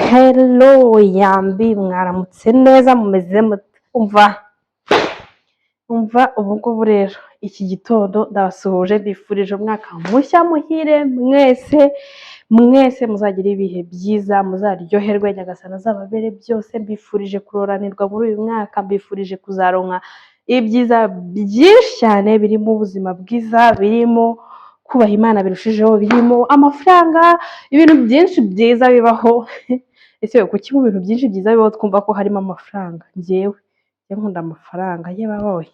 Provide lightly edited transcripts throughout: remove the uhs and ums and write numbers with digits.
Hello, yambi, mwaramutse neza, mumeze mute? Umva umva, ubu ngubu rero iki gitondo ndabasuhuje, mbifurije umwaka mushya muhire mwese mwese. Muzagire ibihe byiza, muzaryoherwe, Nyagasani azababere byose. Mbifurije kuroranirwa muri uyu mwaka, mbifurije kuzaronka ibyiza byinshi cyane, birimo ubuzima bwiza, birimo kubaha Imana birushijeho, birimo amafaranga, ibintu byinshi byiza bibaho. Ese kuki mu bintu byinshi byiza bibaho twumva ko harimo amafaranga? Njyewe nkunda amafaranga, yebabawe,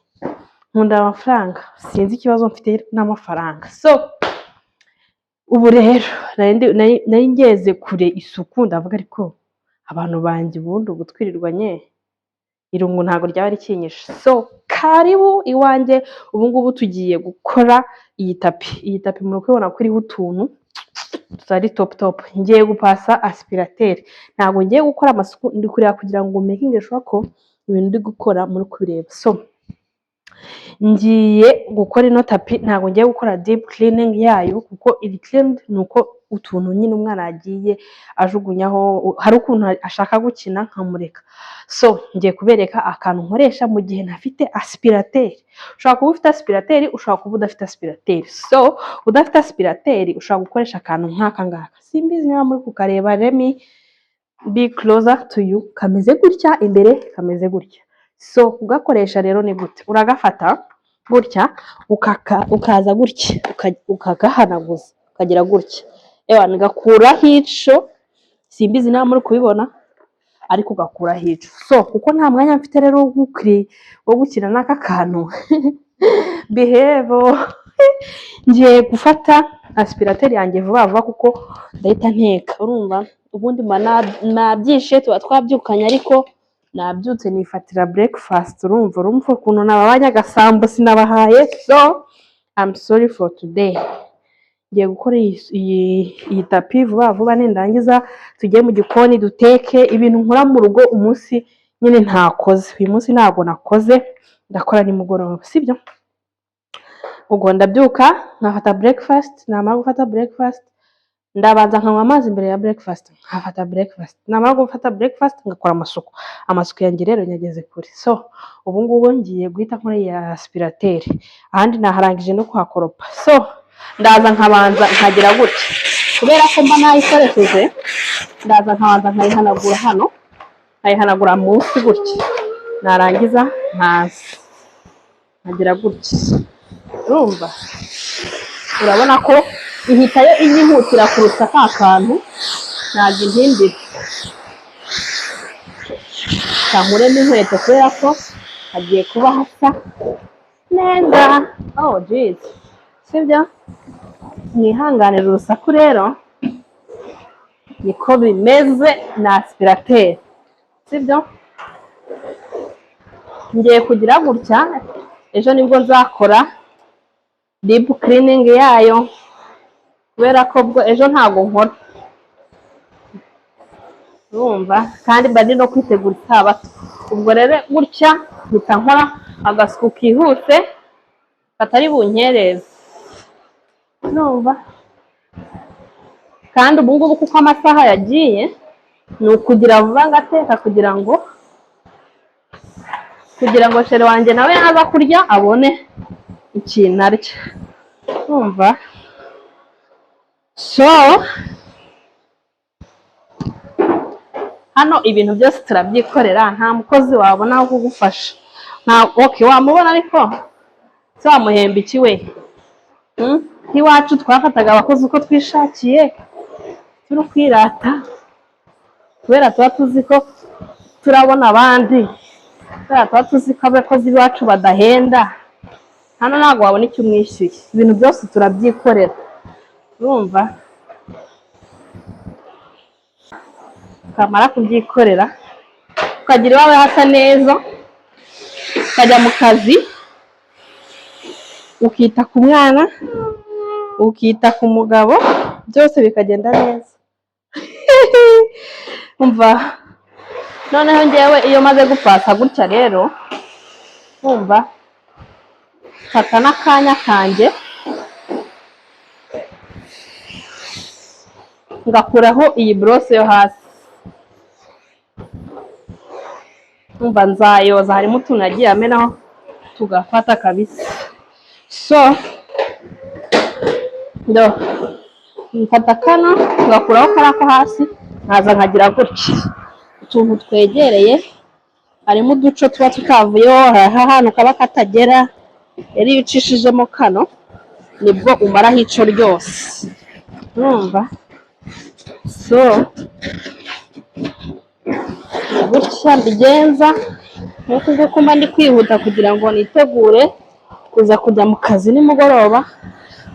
nkunda amafaranga, sinzi ikibazo mfite n'amafaranga. So ubu rero nari ngeze kure isuku, ndavuga ariko abantu banjye ubundi ubu twirirwanye irungu ntabwo ryaba rikinyishe. So karibu iwanjye. Ubu ngubu tugiye gukora iyi tapi. Iyi tapi muri kubibona ko iriho utuntu tutari top top. Ngiye gupasa aspirateur, ntabwo ngiye gukora amasuku, ndi kureba kugira ngo making sure ko ibintu ndi gukora muri kubireba. So ngiye gukora ino tapi, ntabwo ngiye gukora deep cleaning yayo kuko iri cleaned, ni uko utuntu nyine umwana yagiye ajugunyaho, hari ukuntu ashaka gukina nkamureka. So ngiye kubereka akantu nkoresha mu gihe ntafite aspirateur. Ushobora kuba ufite aspirateur, ushobora kuba udafite aspirateur. So udafite aspirateur ushobora gukoresha akantu nk'aka ngaka. Simbizi niba muri kukareba, let me be closer to you. Kameze gutya imbere, kameze gutya. So kugakoresha rero ni gute? Uragafata gutya, ukaza gutya, ukagahanaguza, ukagira gutya, ewa gakuraho ico. Simbizi niba muri kubibona, ariko ugakuraho ico. So kuko nta mwanya mfite rero wo gukina n'aka kantu behave, ngiye gufata aspirateur yanjye vuba vuba kuko ndahita nteka. Urumva ubundi mba nabyishe, tuba twabyukanye, ariko nabyutse nifatira breakfast. Urumva ukuntu nababanye agasambo sinabahaye. So I'm sorry for today. Ngiye gukora iyi tapi vuba vuba, nindangiza tujye mu gikoni duteke. Ibintu nkora mu rugo umunsi nyine ntakoze, uyu munsi ntabwo nakoze, ndakora nimugoroba, sibyo? Ubwo ndabyuka nkafata breakfast, namara gufata breakfast, ndabanza nkanywa amazi mbere ya breakfast, nkafata breakfast, namara gufata breakfast ngakora amasuku. Amasuku yanjye rero nyageze kure. So ubu ngubu ngiye guhita nkora iyi aspirateur, ahandi naharangije no kuhakoropa. So ndaza nkabanza nkagira gutya, kubera ko mba nayikoresheje, ndaza nkabanza nkayihanagura hano, nkayihanagura munsi gutya, narangiza nkaza nkagira gutya. Urumva, urabona ko ihita yo inyihutira kuruta ka kantu, ntabwo intindira. Kankuremo inkweto kubera ko hagiye kuba hasa neza. Oh jeez, sibyo? Mwihanganire urusaku rero, niko bimeze na aspirateur, sibyo? Ngiye kugira gutya, ejo nibwo nzakora deep cleaning yayo, kubera ko bwo ejo ntabwo nkora, urumva, kandi mba ndi no kwitegura isabato. Ubwo rero gutya mpita nkora agasuku kihuse katari bunkereze, urumva? Kandi ubu ngubu kuko amasaha yagiye, ni ukugira vuba ngateka kugira ngo chéri wanjye nawe naza kurya abone ikintu arya, urumva? So hano ibintu byose turabyikorera, nta mukozi wabona wo kugufasha. Nta, okay, wamubona ariko se wamuhemba iki we? Hmm? Nk'iwacu twafataga abakozi uko twishakiye, turi kwirata, kubera tuba tuzi ko turabona abandi, kubera tuba tuzi ko abakozi bacu badahenda. Hano ntabwo wabona icyo umwishyuye, ibintu byose turabyikorera, urumva? Ukamara kubyikorera ukagira iwawe hasa neza, ukajya mu kazi, ukita ku mwana, ukita ku mugabo, byose bikagenda neza. Umva, noneho ngewe iyo maze gupasa gutya rero, wumva mfata n'akanya kanjye ngakuraho iyi borose yo hasi. Umva, nzayoza, harimo utuntu yagiye amenaho tugafata kabisa. So do mfata kano, ngakuraho kariya ko hasi, nkaza nkagira gutya utuntu twegereye. Harimo uduco tuba tutavuyeho, hariho ahantu kaba katagera. Rero iyo ucishijemo kano nibwo umaraho ico ryose, urumva? So gutya mbigenza, nk'uku nguku mba ndi kwihuta kugira ngo nitegure kuza kujya mu kazi nimugoroba,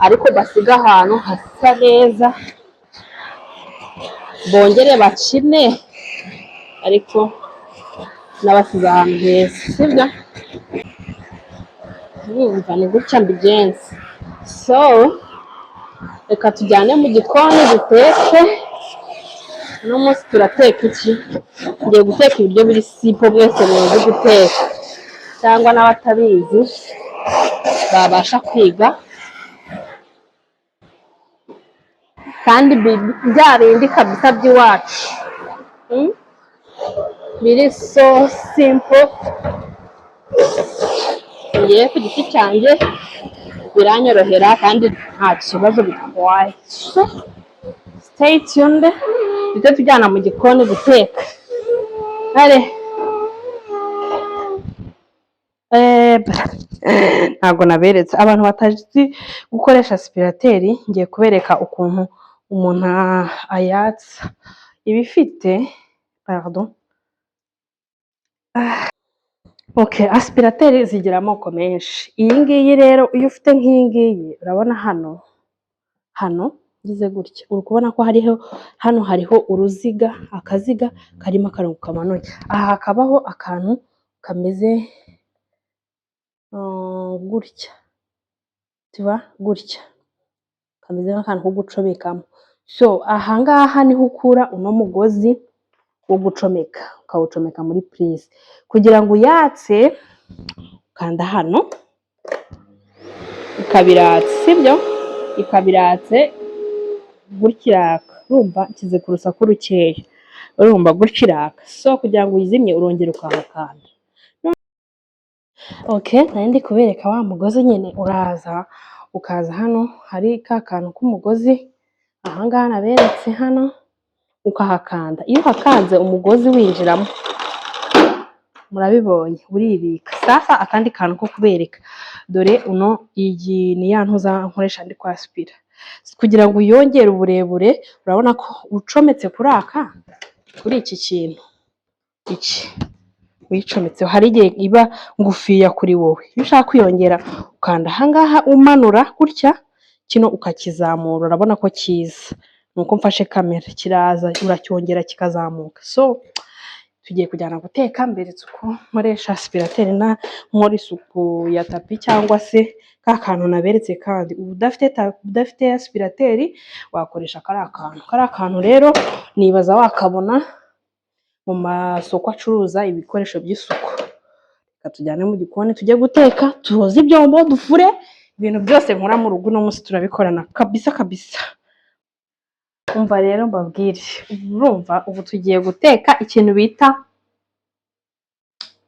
ariko basiga ahantu hasa neza, bongere bakine, ariko nabasize ahantu heza, sibyo? Urumva, ni gutya mbigenza. So reka tujyane mu gikoni duteke. Uno munsi turateka iki? Ngiye guteka ibiryo biri simple, mwese muzi guteka cyangwa n'abatabizi babasha kwiga, kandi bya bindi kabisa by'iwacu. Biri so simple. Ngewe ku giti cyanjye biranyorohera kandi nta kibazo bitwaye. So stay tuned, duhite tujyana mu gikoni guteka. Allez. Ntabwo naberetse abantu batazi gukoresha aspirateur. Ngiye kubereka ukuntu umuntu ayatsa. Iba ifite, pardon. Okay, aspirateur zigira amoko menshi. Iyi ngiyi rero, iyo ufite nk'iyi ngiyi, urabona hano ngize gutya, uri kubona ko hariho hano, hariho uruziga, akaziga karimo akarongo kamanuye. Aha hakabaho akantu kameze gutya, tuba gutya, kameze nk'akantu ko gucomekamo. So aha ngaha niho ukura uno mugozi wo gucomeka, ukawucomeka muri prise kugira ngo uyatse. Ukanda hano ikabiratse, sibyo? Ikabiratse gutya, iraka. Urumva nshyize ku rusaku rukeya, urumva gutya iraka. So kugira ngo uyizimye urongera ukahakanda. Okay, nari ndi kubereka wa mugozi nyine. Uraza ukaza hano hari ka kantu k'umugozi, ahangaha naberetse hano, ukahakanda. Iyo uhakanze umugozi winjiramo, murabibonye, uribika. Sasa akandi kantu ko kubereka, dore uno, iyi ni ya ntuza nkoresha ndi kwasipira kugira ngo uyongere uburebure. Urabona ko ucometse kuri aka, kuri iki kintu iki, uyicometseho hari igihe iba ngufiya kuri wowe. Iyo ushaka kwiyongera, ukanda ahangaha umanura gutya, kino ukakizamura. Urabona ko kiza, nuko mfashe kamera, kiraza, uracyongera kikazamuka. So tugiye kujyana guteka, mberetse uko nkoresha aspirateur na nkora isuku ya tapis cyangwa se ka kantu naberetse. Kandi udafite aspirateur wakoresha kariya kantu. Kariya kantu rero nibaza wakabona mu masoko acuruza ibikoresho by'isuku. Reka tujyane mu gikoni tujye guteka, tuhoze ibyombo, dufure, ibintu byose nkora mu rugo uno munsi turabikorana kabisa kabisa. Umva rero mbabwire, urumva ubu tugiye guteka ikintu bita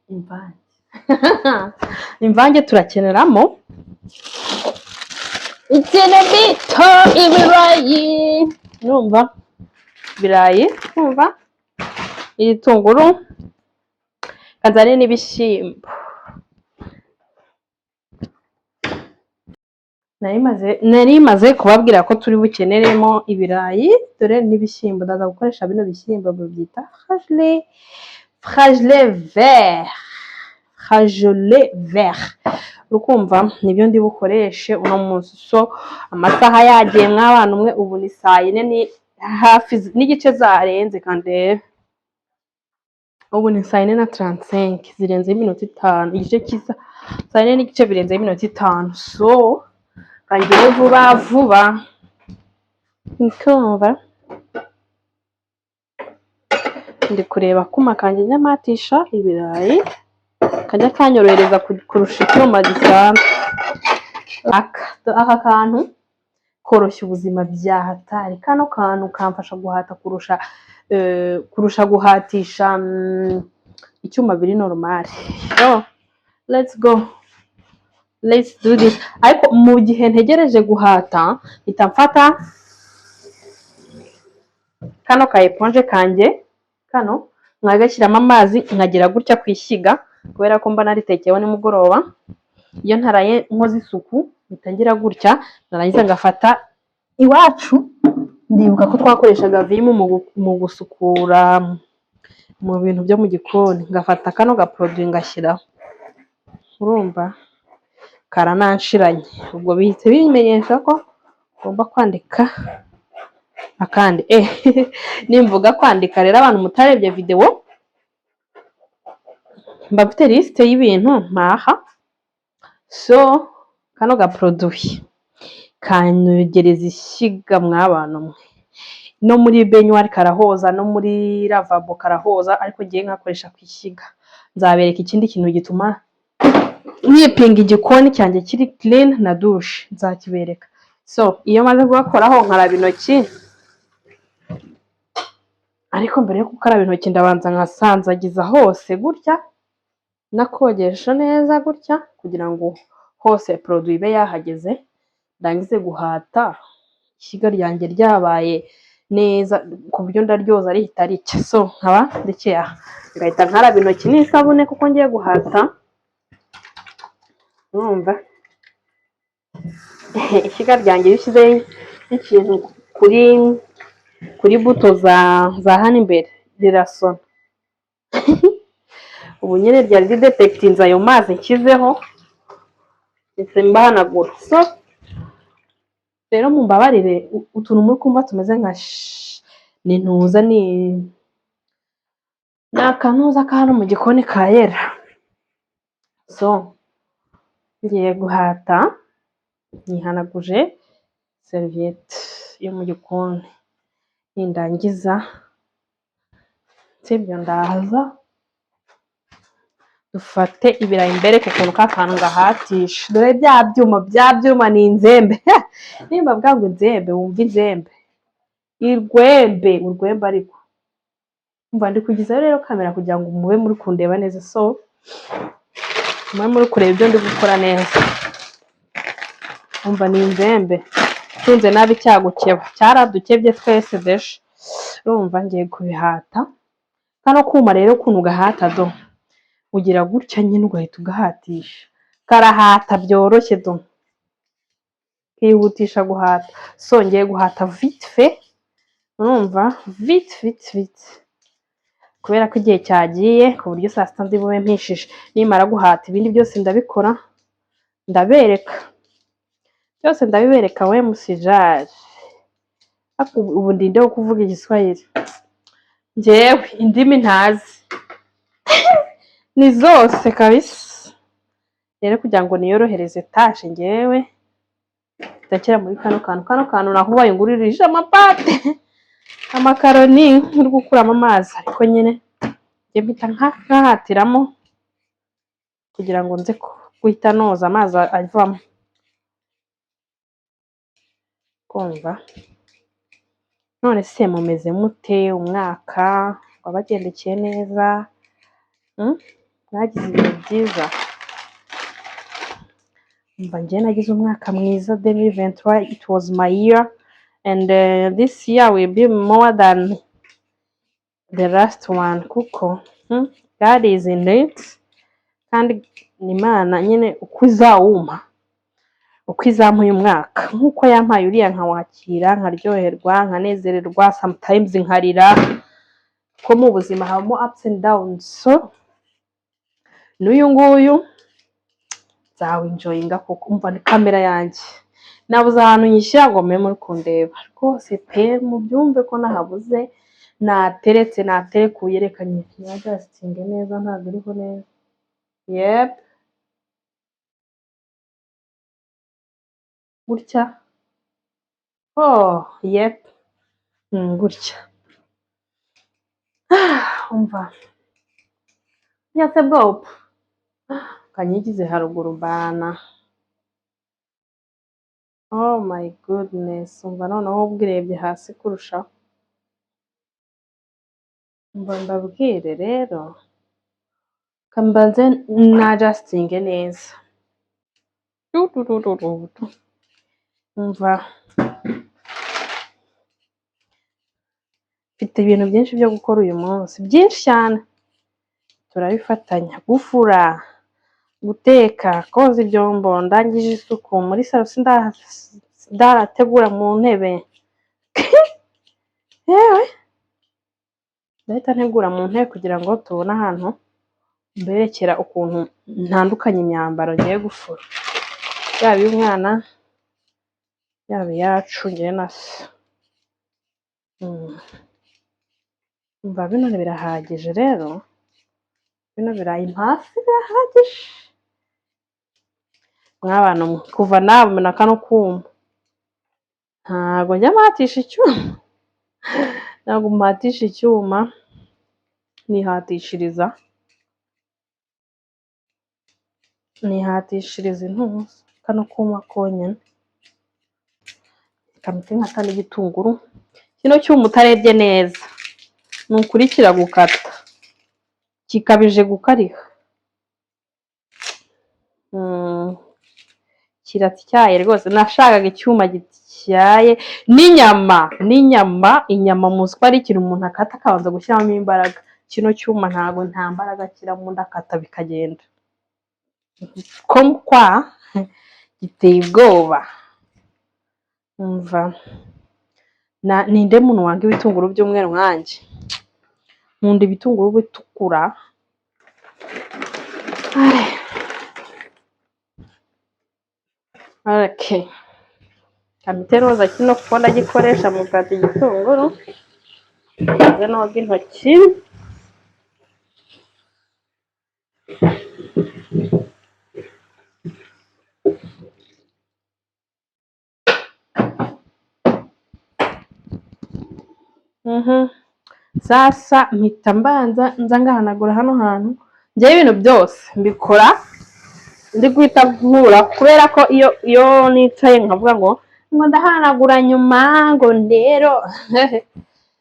imvange. Imvange turakeneramo ikintu bita ibirayi, urumva, ibirayi, urumva, ibitunguru, kazane n'ibishyimbo. Nari maze kubabwira ko turi bukeneremo ibirayi, dore n'ibishyimbo. Ndaza gukoresha bino bishyimbo babyita haricots verts, haricots verts, urukumva, nibyo ndi bukoreshe uno munsi. So amasaha yagiye mw'abana umwe, ubu ni saa yine ni hafi n'igice zarenze. Kandi ubu ni saa yine na 35 zirenzeho iminota 5, igice cy'isa saa yine n'igice birenzeho iminota 5. So kangire vuba vuba, nkumva ndi kureba akuma kanjye nyamatisha ibirayi, kajya kanyorohereza kurusha icyuma gisanzwe. Aka kantu koroshya ubuzima bya hatari. Kano kantu kamfasha guhata kurusha guhatisha Icyuma biri normal. So let's go, let's do this. Ariko mu gihe ntegereje guhata, mpita mfata kano ka éponge kanjye kano, nkagashyiramo amazi, nkagira gutya ku ishyiga, kubera ko mba naritekeyeho nimugoroba. Iyo ntaraye nkoze isuku, mpita ngira gutya, narangiza ngafata. Iwacu ndibuka ko twakoreshaga Vim mu gusukura mu bintu byo mu gikoni. Ngafata kano ga produit ngashyiraho. Urumva karananshiranye, ubwo bihise bimenyesha ko ngomba kwandika akandi. Nimvuga kwandika rero, abantu mutarebye videwo, mba mfite liste y'ibintu mpaha. So kano ga produit kanyogereza ishyiga mw'abantu mwe. No muri baignoire karahoza, no muri lavabo karahoza, ariko ngiye nkakoresha ku ishyiga. Nzabereka ikindi kintu gituma nkipinga igikoni cyanjye kiri clean na douche, nzakibereka. So iyo maze kugakoraho, nkaraba intoki. Ariko mbere yo gukaraba intoki, ndabanza nkasanzagiza hose gutya, nakogesha neza gutya, kugira ngo hose produit ibe yahageze. Ndangize guhata, ishyiga ryanjye ryabaye neza ku buryo ndaryoza rihita ricya. So nkaba ndekeye aha, ngahita nkaraba intoki n'isabune kuko ngiye guhata. Urumva ishyiga ryanjye, iyo ushyizeho ikintu kuri buto za hano imbere, rirasona. Ubu nyine ryari ridetekitinze ayo mazi nshyizeho, ndetse mbahanagura. So rero mumbabarire, utuntu muri kumva tumeze nka ni ntuza, ni akantuza ka hano mu gikoni ka yera. So ngiye guhata, nihanaguje serviette yo mu gikoni. Nindangiza sibyo, ndaza dufate ibirayi, mbereke ukuntu ka kantu ngahatisha. Dore bya byuma, bya byuma ni inzembe. Nimba bwa ngo inzembe, wumva inzembe, irwembe, urwembe. Ariko umva, ndi kugizayo rero kamera kugira ngo mube muri kundeba neza, so mube muri kureba ibyo ndi gukora neza. Umva, ni inzembe tunze nabi cyagukeba, cyaradukebye twese deshe. Urumva ngiye kubihata. Kano kuma rero, ukuntu gahata, do ugira gutya nyine ugahita ugahatisha, karahata byoroshye, do kihutisha guhata. So ngiye guhata vite fait, urumva, vite vite vite, kubera ko igihe cyagiye, ku buryo saa sita ndi bube mpishije. Nimara guhata, ibindi byose ndabikora, ndabereka byose, ndabibereka. We musijaje, ariko ubu ndinde wo kuvuga Igiswahili? Njyewe indimi ntazi ni zose kabisa. Rero kugira ngo niyorohereze tâche, njyewe ndashyira muri kano kantu. Kano kantu naho bayunguririje amapate, amakaroni, uri gukuramo amazi, ariko nyine njye mpita nkahatiramo kugira ngo nze guhita noza amazi avamo. Kumva none se mumeze mute? Umwaka wabagendekeye neza? Mwagize ibihe byiza? Umva, njye nagize umwaka mwiza. 2023, it was my year, and this year will be more than the last one, kuko God is in it. Kandi ni Imana nyine uko izawumpa, uko izampa uyu mwaka, nk'uko yampaye uriya, nkawakira, nkaryoherwa, nkanezererwa, sometimes nkarira, ko mu buzima habamo ups and downs. So n'uyu nguyu nzawinjoyinga, kuko umva, ni kamera yanjye nabuze ahantu nyishyira ngo mube muri kundeba rwose pe. Mubyumve ko nahabuze, nateretse, naterekuye. Reka nyadjustinge neza, ntabwo iriho neza. Yep, gutya. Oh yep, gutya. Umva se bwopo kanyigize haruguru bana. Oh my goodness, umva noneho ubwirebye hasi kurushaho. Umva mbabwire rero. Kambanze na-adjustinge neza. Tututututu. Umva, mfite ibintu byinshi byo gukora uyu munsi, byinshi cyane. Turabifatanya: gufura, guteka, koza ibyombo, ndangije isuku muri salon, sindarategura mu ntebe. Yewe, ndahita ntegura mu ntebe kugira ngo tubone ahantu mberekera ukuntu ntandukanya imyambaro ngiye gufura, yaba iy'umwana, yaba iyacu njyewe na se. Umva, bino birahagije rero, bino birayi mpasi birahagije. Mw'abantu mwe, kuva nabona kano kuma ntago njya mpatisha icyuma, ntabwo mpatisha icyuma, nihatishiriza intuza, kano kuma konyine. Reka mpite nkata n'igitunguru. Kino cyuma utarebye neza ni ukuri kiragukata, kikabije gukariha. Kiratyaye rwose, nashakaga icyuma gityaye. N'inyama, n'inyama, inyama muzi ko ari ikintu umuntu akata akabanza gushyiramo imbaraga. Kino cyuma ntabwo, nta mbaraga ashyiramo, ndakata bikagenda. Ko kwa giteye ubwoba. Umva, ninde muntu wanga ibitunguru by'umweru nkanjye? Nkunda ibitunguru bitukura. Ay. Okay. Kamite noza kino kuko ndagikoresha mu gukata igitunguru. Maze noga intoki. Sasa mpita mbanza nza ngahanagura hano hantu. Njyewe ibintu byose mbikora ndi guhita nkura, kubera ko iyo nicaye nkavuga ngo ndahanagura nyuma, ngo rero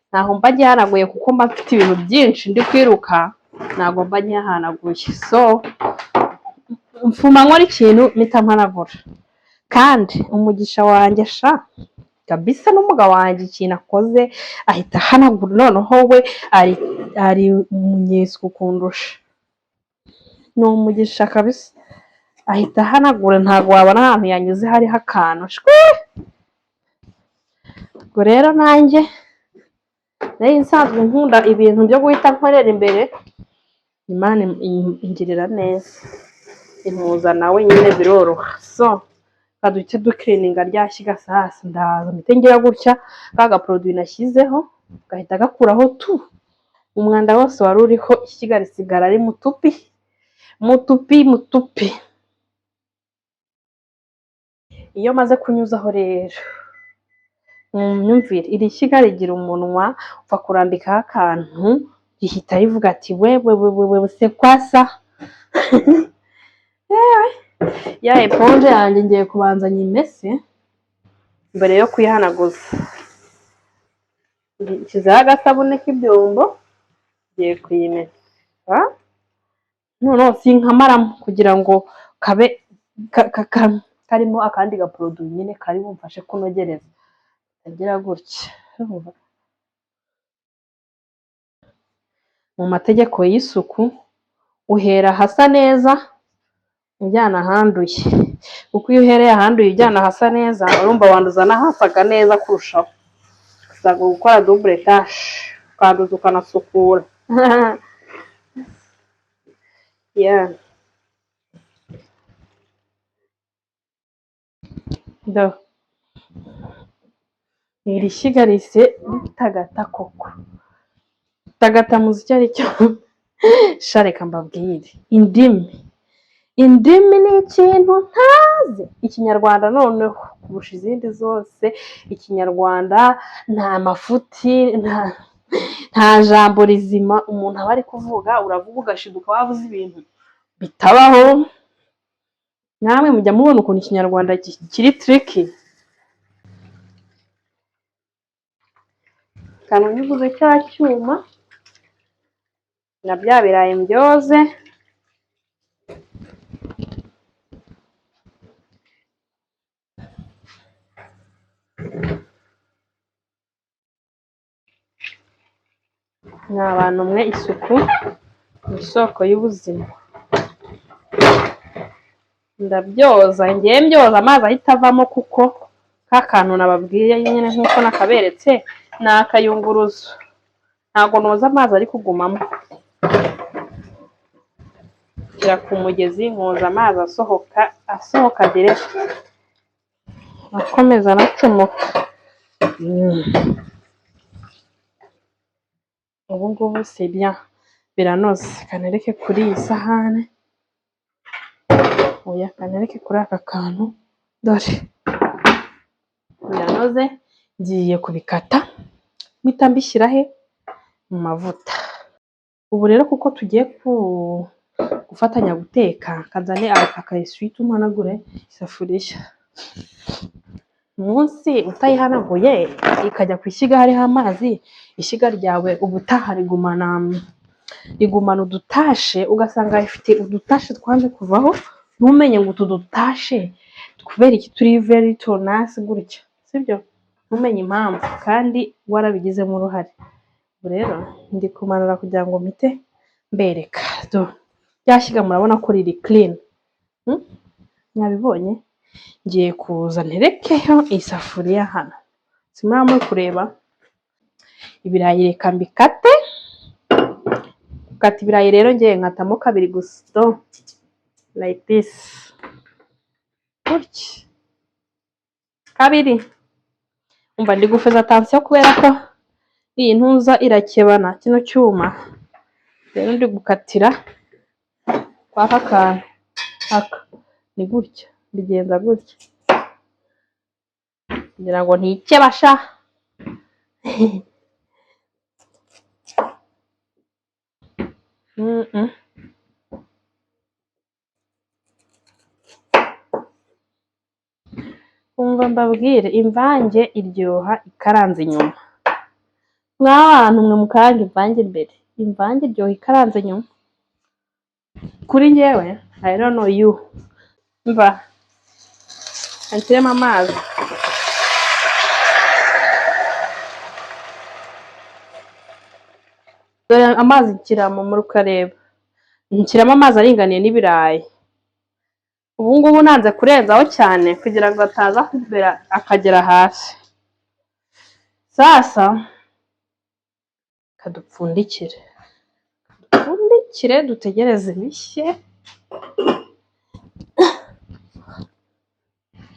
ntaho mba ngihanaguye, kuko mba mfite ibintu byinshi ndi kwiruka, ntabwo mba ngihanaguye. So mfuma nkora ikintu mpita mpanagura. Kandi umugisha wanjye sha kabisa, n'umugabo wanjye ikintu akoze ahita ahanagura. Noneho we ari umunyesuku kundusha, ni umugisha kabisa, ahita ahanagura, ntabwo wabona ahantu yanyuze hariho akantu shwi. Ubwo rero nanjye nari nsanzwe nkunda ibintu byo guhita nkorera imbere. Imana ingirira neza, impuza nawe nyine biroroha. So kaduce ducleaninga rya shyiga. Sasa ndaza mpite ngira gutya, ka gaproduit nashyizeho gahita gakuraho tu umwanda wose wari uriho, ishyiga risigara ari mutupi mutupi mutupi. Iyo maze kunyuzaho rero, myumvire, iri shyiga rigira umunwa, upfa kurambikaho akantu rihita rivuga ati: "Wewe wewe wewe, c'est quoi ça?" Yewe, ya éponge yanjye ngiye kubanza nyimese mbere yo kuyihanaguza. Nshyizeho agasabune k'ibyombo, ngiye kuyimesa. Noneho sinkamaramo kugira ngo kabe karimo akandi gaproduit nyine kari bumfashe kunogereza. Kagira gutya. Mu mategeko y'isuku, uhera ahasa neza ujyana ahanduye, kuko iyo uhereye ahanduye ujyana ahasa neza, urumva wanduza n'ahasaga neza kurushaho. Usabwa gukora double tâche, ukanduza ukanasukura. Yeah. Do. Iri shyiga rihise ritagata koko. Tagata muzi icyo ari cyo? Sha, reka mbabwire, indimi, indimi ni ikintu ntazi. Ikinyarwanda noneho kurusha izindi zose. Ikinyarwanda nta mafuti, nta jambo rizima umuntu aba ari kuvuga. Uravuga ugashiduka wavuze ibintu bitabaho. Namwe mujya mubona ukuntu Ikinyarwanda kiri tricky. Kanunyuguze cya cyuma na bya birayi mbyoze. Mwa bantu mwe, isuku ni isoko y'ubuzima. Ndabyoza, ngewe mbyoza amazi ahita avamo, kuko ka kantu nababwiye nyine nk'uko nakaberetse ni akayunguruzo, ntabwo noza amazi ari kugumamo. Nshyira ku mugezi nkoza amazi asohoka, asohoka direct, akomeza anacomoka. Ubu ngubu c'est bien, biranoze. Kantereke kuri iyi sahane, oya, kantereke kuri aka kantu, dore biranoze. Ngiye kubikata mpita mbishyira he? Mu mavuta. Ubu rero kuko tugiye gufatanya guteka, kazane aka essuie-tout mpanagure isafuriya. Munsi utayihanaguye ikajya ku ishyiga hariho amazi, ishyiga ryawe ubutaha rigumana udutashe, ugasanga rifite udutashe twanze kuvaho, ntumenye ngo utu dutashe kubera iki turi very tonasi gutya, sibyo? Ntumenye impamvu kandi warabigizemo uruhare. Ubu rero ndi kumanura kugira ngo mpite mbereka. Do rya shyiga murabona ko riri clean, Mwabibonye? Ngiye kuza nterekeho isafuriya hano, simuraba muri kureba ibirayi, reka mbikate. Gukata ibirayi rero ngiye nkatamo kabiri gusa, do like this, gutya kabiri. Umva, ndi gufuza attention kubera ko iyi ntuza irakebana, kino cyuma. Rero ndi gukatira kw'aka kantu aka, ni gutya mbigenza gutya kugira ngo ntikeba sha. Umva mbabwire, imvange iryoha ikaranze inyuma. Mwa bantu mwe mukaranga imvange imbere, imvange iryoha ikaranze inyuma. Kuri njyewe, I don't know you. Mva nshyiremo amazi. Dore amazi nshyiramo, muri ukareba, nshyiramo amazi aringaniye n'ibirayi. Ubu ngubu nanze kurenzaho cyane kugira ngo ataza kubera akagera hasi. Sasa kadupfundikire, dupfundikire dutegereze bishye.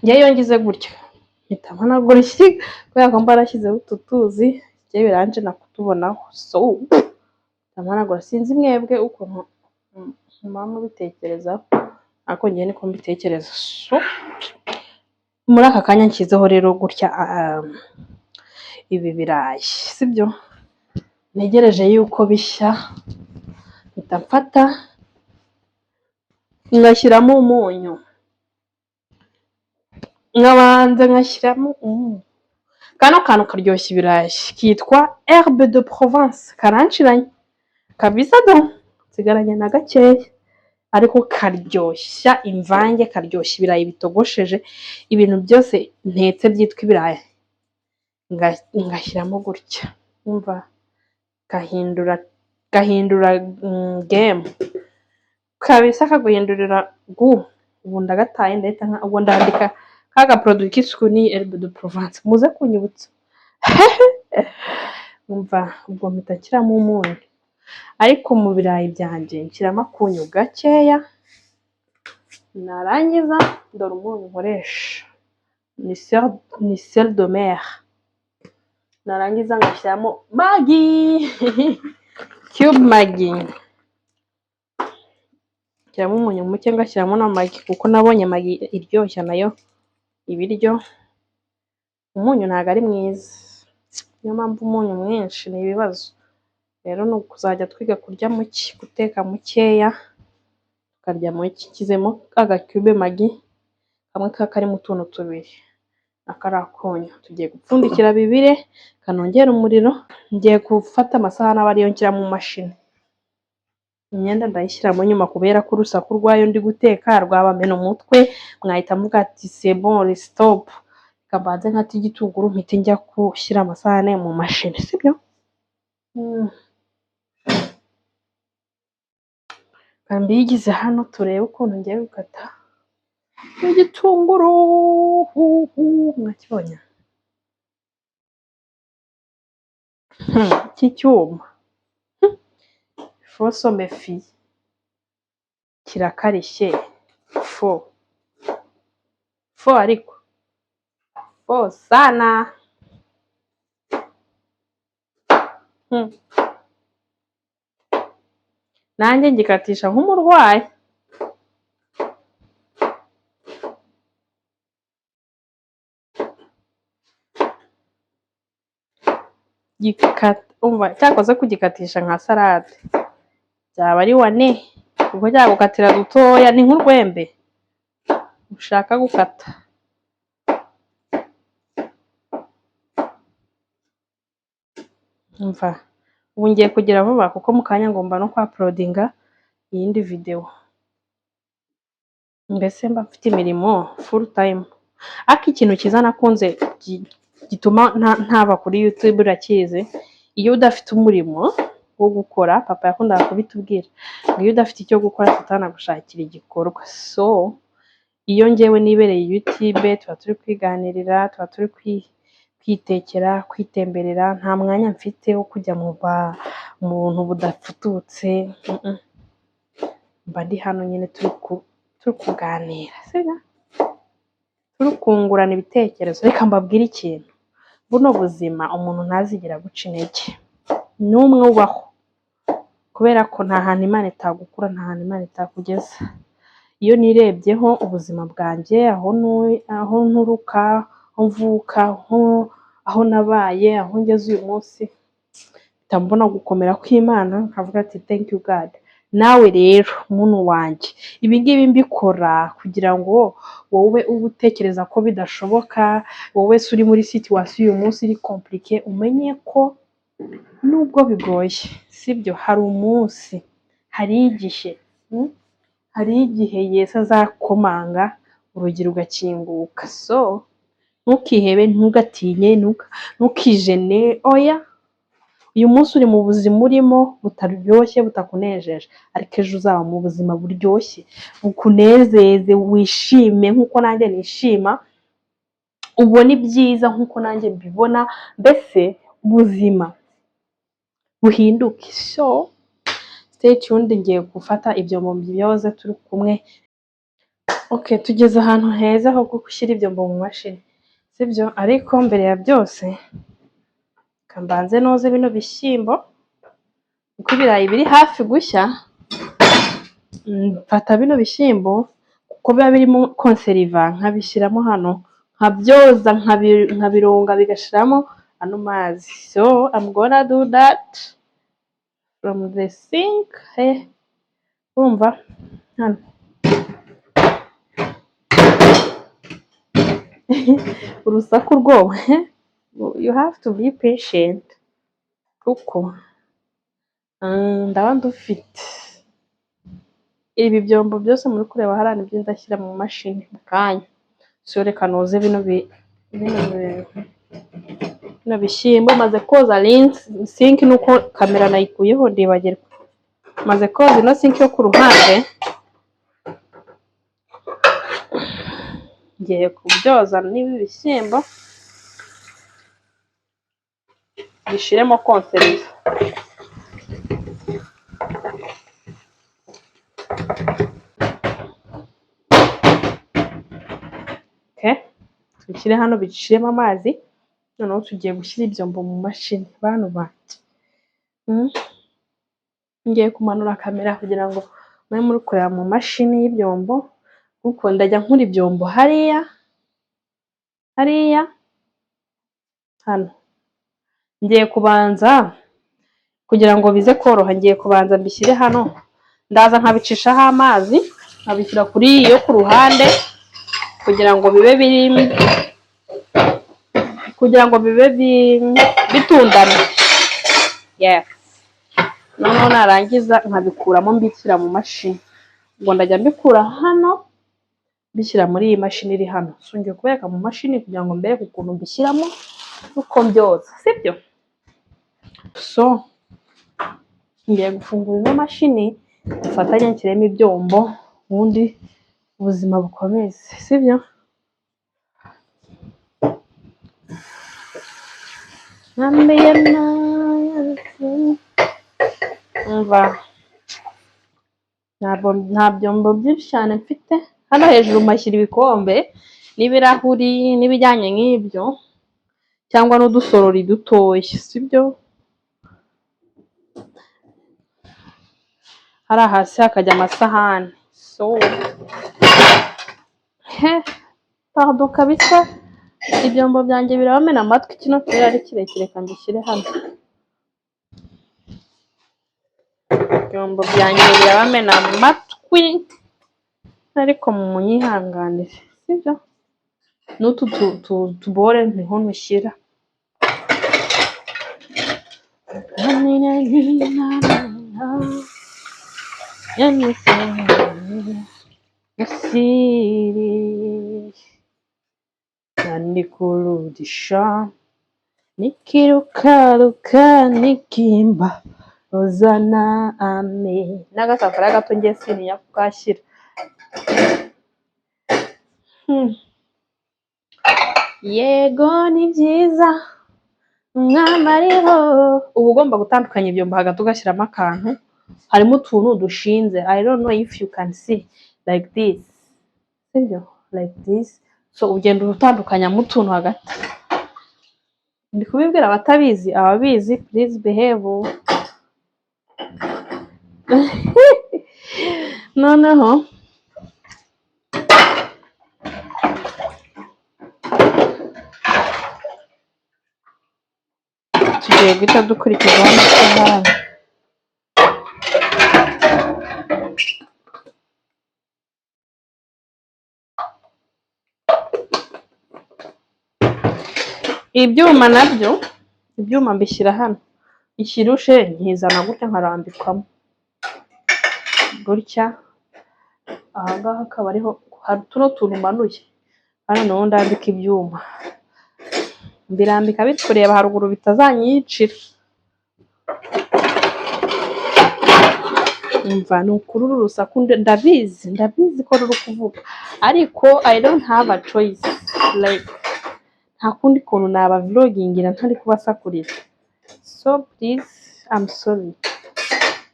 Njyewe iyo ngize gutya mpita mpanagura ishyiga kubera ko mba narashyizeho utu tuzi, njyewe biranje nakutubonaho, so mpita mpanagura. Sinzi mwebwe ukuntu muba mubitekerezaho, ariko njyewe niko mbitekereza. So muri aka kanya nshyizeho rero gutya ibi birayi, sibyo? Ntegereje yuko bishya, mpita mfata ngashyiramo umunyu, nkabanza ngashyiramo umunyu. Kano kantu karyoshya ibirayi kitwa herbe de Provence, karanshiranye kabisa, do nsigaranye na gakeya, ariko karyoshya imvange, karyoshya ibirayi bitogosheje, ibintu byose ntetse byitwa ibirayi ngashyiramo gutya, umva gahindura game kabisa, kaguhindurira gu. Ubu ndagataye, ndahita ubwo ndandika kaga produit k'isuku ni herbe de Provence, muze kunyibutsa. Umva, ubwo mpita nshyiramo umunyu, ariko mu birayi byanjye nshyiramo akunyu gakeya, narangiza dore umunyu nkoresha ni sel de mer, narangiza ngashyiramo Maggi, cube Maggi, nshyiramo umunyu muke, ngashyiramo na Maggi kuko nabonye Maggi iryoshya nayo ibiryo. Umunyu ntabwo ari mwiza, niyo mpamvu umunyu mwinshi ni ibibazo. Rero ni ukuzajya twiga kurya muke, guteka mukeya, tukarya muke. Nshyizemo aga cube Maggi kamwe kaba karimo utuntu tubiri na kariya kunyu. Tugiye gupfundikira bibire, kanongera umuriro. Ngiye gufata amasahani aba ariyo nshyira mu mashini. Imyenda ndayishyiramo nyuma kubera ko urusaku rwayo ndi guteka rwabamena umutwe, mwahita muvuga ati c'est bon, stop. Reka mbanze nkate igitunguru mpite njya gushyira amasahane mu mashini, sibyo? Mbigize hano turebe ukuntu ngiye gukata igitunguru. Mwakibonye iki cyuma fosomefi kirakarishye fo fo, ariko fo sana. Nanjye ngikatisha nk'umurwayi. Umva, cyakoze kugikatisha nka salade byaba ari wane, kuko cyagukatira dutoya, ni nk'urwembe ushaka gukata. Umva, ubu ngiye kugira vuba kuko mu kanya ngomba no kwa-uploadinga iyindi video. Mbese mba mfite imirimo full time. Ariko ikintu cyiza nakunze gituma ntaba kuri YouTube, urakizi, iyo udafite umurimo wo gukora, papa yakundaga kubitubwira, ngo iyo udafite icyo gukora satani agushakira igikorwa. So iyo njyewe nibereye YouTube, tuba turi kwiganirira, tuba turi kwitekera, kwitemberera, nta mwanya mfite wo kujya mu buntu budafututse. Mba ndi hano nyine turi kuganira, sibyo? Turi kungurana ibitekerezo. Reka mbabwire ikintu, buno buzima umuntu ntazigera guca intege n'umwe ubaho, kubera ko nta hantu Imana itagukura, nta hantu Imana itakugeza. Iyo nirebyeho ubuzima bwanjye, aho nturuka, aho mvuka, aho nabaye, aho ngeze uyu munsi, mpita mbona gukomera kw'Imana, nkavuga ati thank you God. Nawe rero muntu wanjye, ibi ngibi mbikora kugira ngo wowe ube utekereza ko bidashoboka, wowe se uri muri situation uyu munsi iri compliqué, umenye ko nubwo bigoye, sibyo, hari umunsi, hari igihe, hari igihe Yesu azakomanga urugi rugakinguka. So ntukihebe, ntugatinye, ntukijene, oya. Uyu munsi uri mu buzima urimo butaryoshye, butakunejeje, ariko ejo uzaba mu buzima buryoshye, bukunezeze, wishime nk'uko nanjye nishima, ubone ibyiza nk'uko nanjye mbibona, mbese ubuzima buhinduke. So stay tuned, ngiye gufata ibyombo mbyoze turi kumwe. Okay, tugeze ahantu heza ho gushyira ibyombo mu mashini, sibyo? Ariko mbere ya byose reka mbanze noze bino bishyimbo, kuko ibirayi biri hafi gushya. Mfata bino bishyimbo kuko biba birimo conserva, nkabishyiramo hano, nkabyoza, nkabironga bigashiramo ano mazi. So I'm gonna do that from the sink. Urumva hano urusaku rwowe, you have to be patient, kuko ndaba ndufite ibi byombo byose muri kureba hariya, nibyo ndashyira mu mashini mu kanya. So reka noze bino bishyimbo. Maze koza sink, nuko kamera nayikuyeho ndibagirwa. Maze koza ino sink yo ku ruhande, ngiye kubyoza n'ibi bishyimbo bishiremo conserva. Okay, tubishyire hano biciyemo amazi, noneho tugiye gushyira ibyombo mu mashini. Bantu banjye, ngiye kumanura kamera kugira ngo mube muri kureba mu mashini y'ibyombo, kuko ndajya nkura ibyombo hariya hariya hano. Ngiye kubanza kugira ngo bize koroha, ngiye kubanza mbishyire hano, ndaza nkabicishaho amazi, nkabishyira kuri iyo ku ruhande, kugira ngo bibe biri, kugira ngo bibe bitundamye. Yes, noneho narangiza nkabikuramo mbishyira mu mashini. Ubwo ndajya mbikura hano mbishyira muri iyi mashini iri hano. So ngiye kubereka mu mashini kugira ngo mbereke ukuntu mbishyiramo n'uko mbyoza, sibyo? So ngiye gufungura ino mashini. Dufatanye nshyiremo ibyombo, ubundi ubuzima bukomeze, sibyo? Umva, nta byombo byinshi cyane mfite. Hano hejuru mpashyira ibikombe n'ibirahuri n'ibijyanye nk'ibyo, cyangwa n'udusorori dutoya, sibyo? Hariya hasi hakajya amasahani. So he pardon kabisa, ibyombo byanjye birabamena amatwi. Kino kirere ari kirekire, kandi gishyire hano. Ibyombo byanjye birabamena amatwi, ariko munyihanganire, sibyo? N'utu tubore niho nushyira. Nikurudisha nikirukaruka nikimba ozana ame. N'agasafuriya gato ngiye sintinya kukashyira. Yego ni byiza umwami ariho. Uba ugomba gutandukanya ibyombo hagati ugashyiramo akantu, harimo utuntu dushinze. I don't know if you can see like this, sibyo? Like this. So ugenda utandukanyamo utuntu hagati. Ndi kubibwira abatabizi, ababizi please behave. Noneho tugiye guhita dukurikizaho amasahani. Ibyuma nabyo, ibyuma mbishyira hano, ikirushe nkizana gutya nkarambikamo gutya. Aha ngaha akaba ariho hari tuno tuntu manuye hano, naho ndambika ibyuma, mbirambika bikureba haruguru bitazanyicira. Umva, ni ukuri uru rusaku ndabizi, ndabizi ko ruri kuvuga, ariko I don't have a choice, like nta kundi kuntu naba vlogingira ntari kubasakurira. So please, I'm sorry,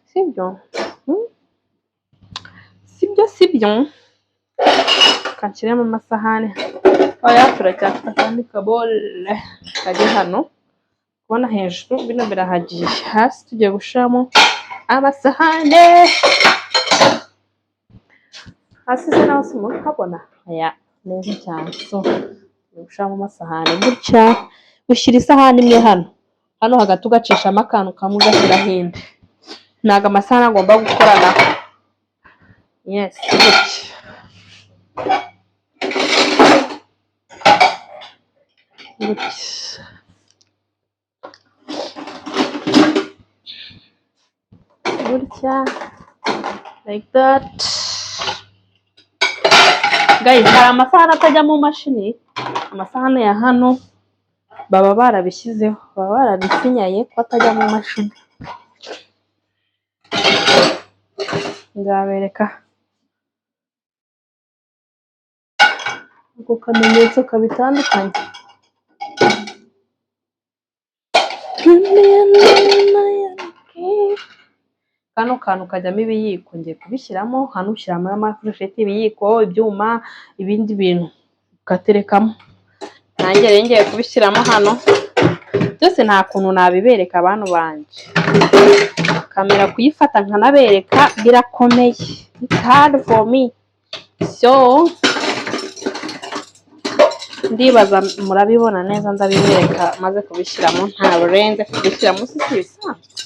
sibyo? Sibyo, sibyo? Kanshyiremo amasahani. Oya, turacyafite akandi kabole kari hano. Kubona hejuru bino birahagije, hasi tugiye gushiramo amasahane. Hasi se naho simuhabona? Oya, neza cyane. So tugiye gushiramo amasahani gutya. Ushyira isahani imwe hano, hano hagati ugacishamo akantu kamwe ugashyiraho indi. Ntabwo amasahani agomba gukoranaho. Yes, gutya. Gutya. Gutya. Like that. Guys, hari amasahani atajya mu mashini. Amasahani ya hano baba barabishyizeho, baba barabisinyaye ko atajya mu mashini. Nzabereka ako kamenyetso kabitandukanye. Kano kantu kajyamo ibiyiko, ngiye kubishyiramo hano. Ushyiramo amafurusheti, ibiyiko, ibyuma, ibindi bintu ugaterekamo. Nanjye rero ngiye kubishyiramo hano byose. Nta kuntu nabibereka abantu banjye, kamera kuyifata nkanabereka birakomeye, it's hard for me. So ndibaza murabibona neza, ndabibereka maze kubishyiramo. Nta burenze kubishyiramo, si ibisanzwe,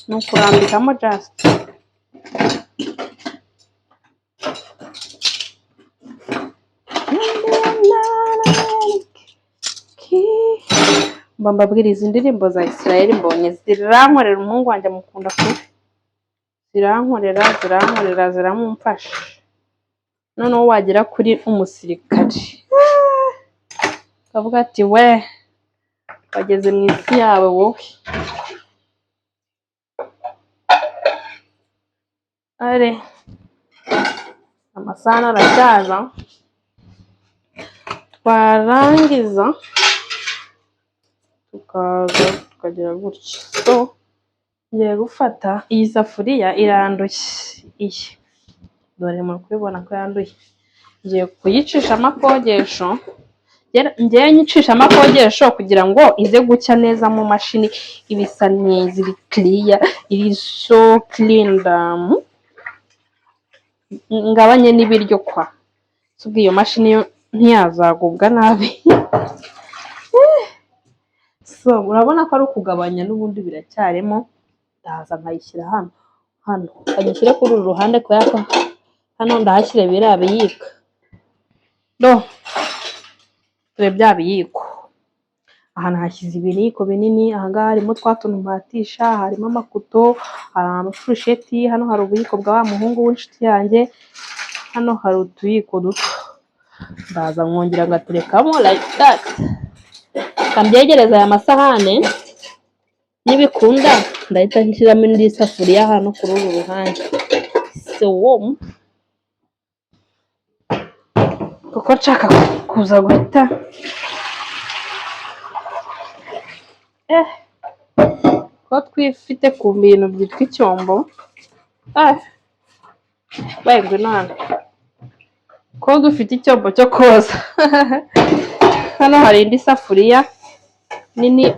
ni ukurambikamo just. Mba mbabwira izi ndirimbo za Israel mbonye zirankorera. Umuhungu wanjye amukunda kubi, zirankorera, zirankorera, ziramumfasha. Noneho wagera kuri umusirikare ukavuga ati we wageze mu isi yawe wowe. Are amasahani aracyaza, twarangiza tukaza tukagira gutya. So ngiye gufata iyi safuriya, iranduye iyi, dore muri kubibona ko yanduye. Ngiye kuyicishamo akogesho, ngewe nyicishamo akogesho kugira ngo ize gucya neza mu mashini, ibisa neza, iri clear, iri so clean, ngabanye n'ibiryo kwa ubwo iyo mashini yo ntiyazagubwa nabi. So urabona ko ari ukugabanya, n'ubundi biracyarimo. Ndaza nkayishyira hano hano, nkayishyire kuri uru ruhande kubera ko hano ndahashyira biriya biyiko. Do dore bya biyiko, aha nahashyize ibiyiko binini. Ahangaha harimo twa tuntu mpatisha, harimo amakuto, hari amafurusheti. Hano hari ubuyiko bwa wa muhungu w'inshuti yanjye, hano hari utuyiko duto. Ndaza nkongera ngaterekamo like that, kambyegereza aya masahane. Nibikunda ndahita nshyiramo indi safuriya hano kuri uru ruhande. So kuko nshaka kuza guhita ko twifite ku bintu byitwa icyombo, ngwino hano, ko dufite icyombo cyo koza. Hano hari indi safuriya nini,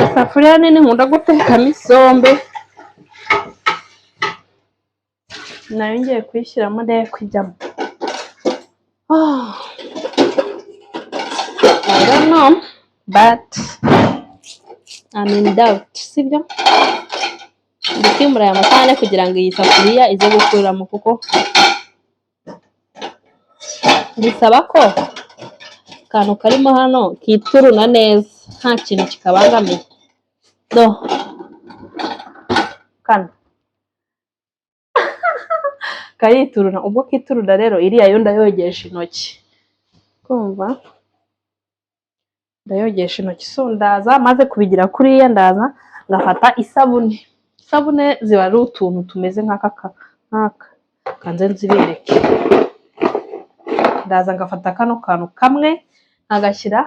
isafuriya nini nkunda gutekamo isombe, nayo ngiye kuyishyiramo ndebe ko ijyamo. I don't know, but I'm in doubt, sibyo? Ndi kwimura aya masahane kugira ngo iyi safuriya ize gukuramo, kuko bisaba ko akantu karimo hano kituruna neza, nta kintu kikabangamiye. Do kano karituruna, ubwo kituruna rero iriya yo ndayogesha intoki, kumva ndayogesha intoki. So ndaza maze kubigira kuriya, ndaza ngafata isabune. Isabune ziba ari utuntu tumeze nk'aka nk'aka, kanze nzibereke. Ndaza ngafata kano kantu kamwe nkagashyira,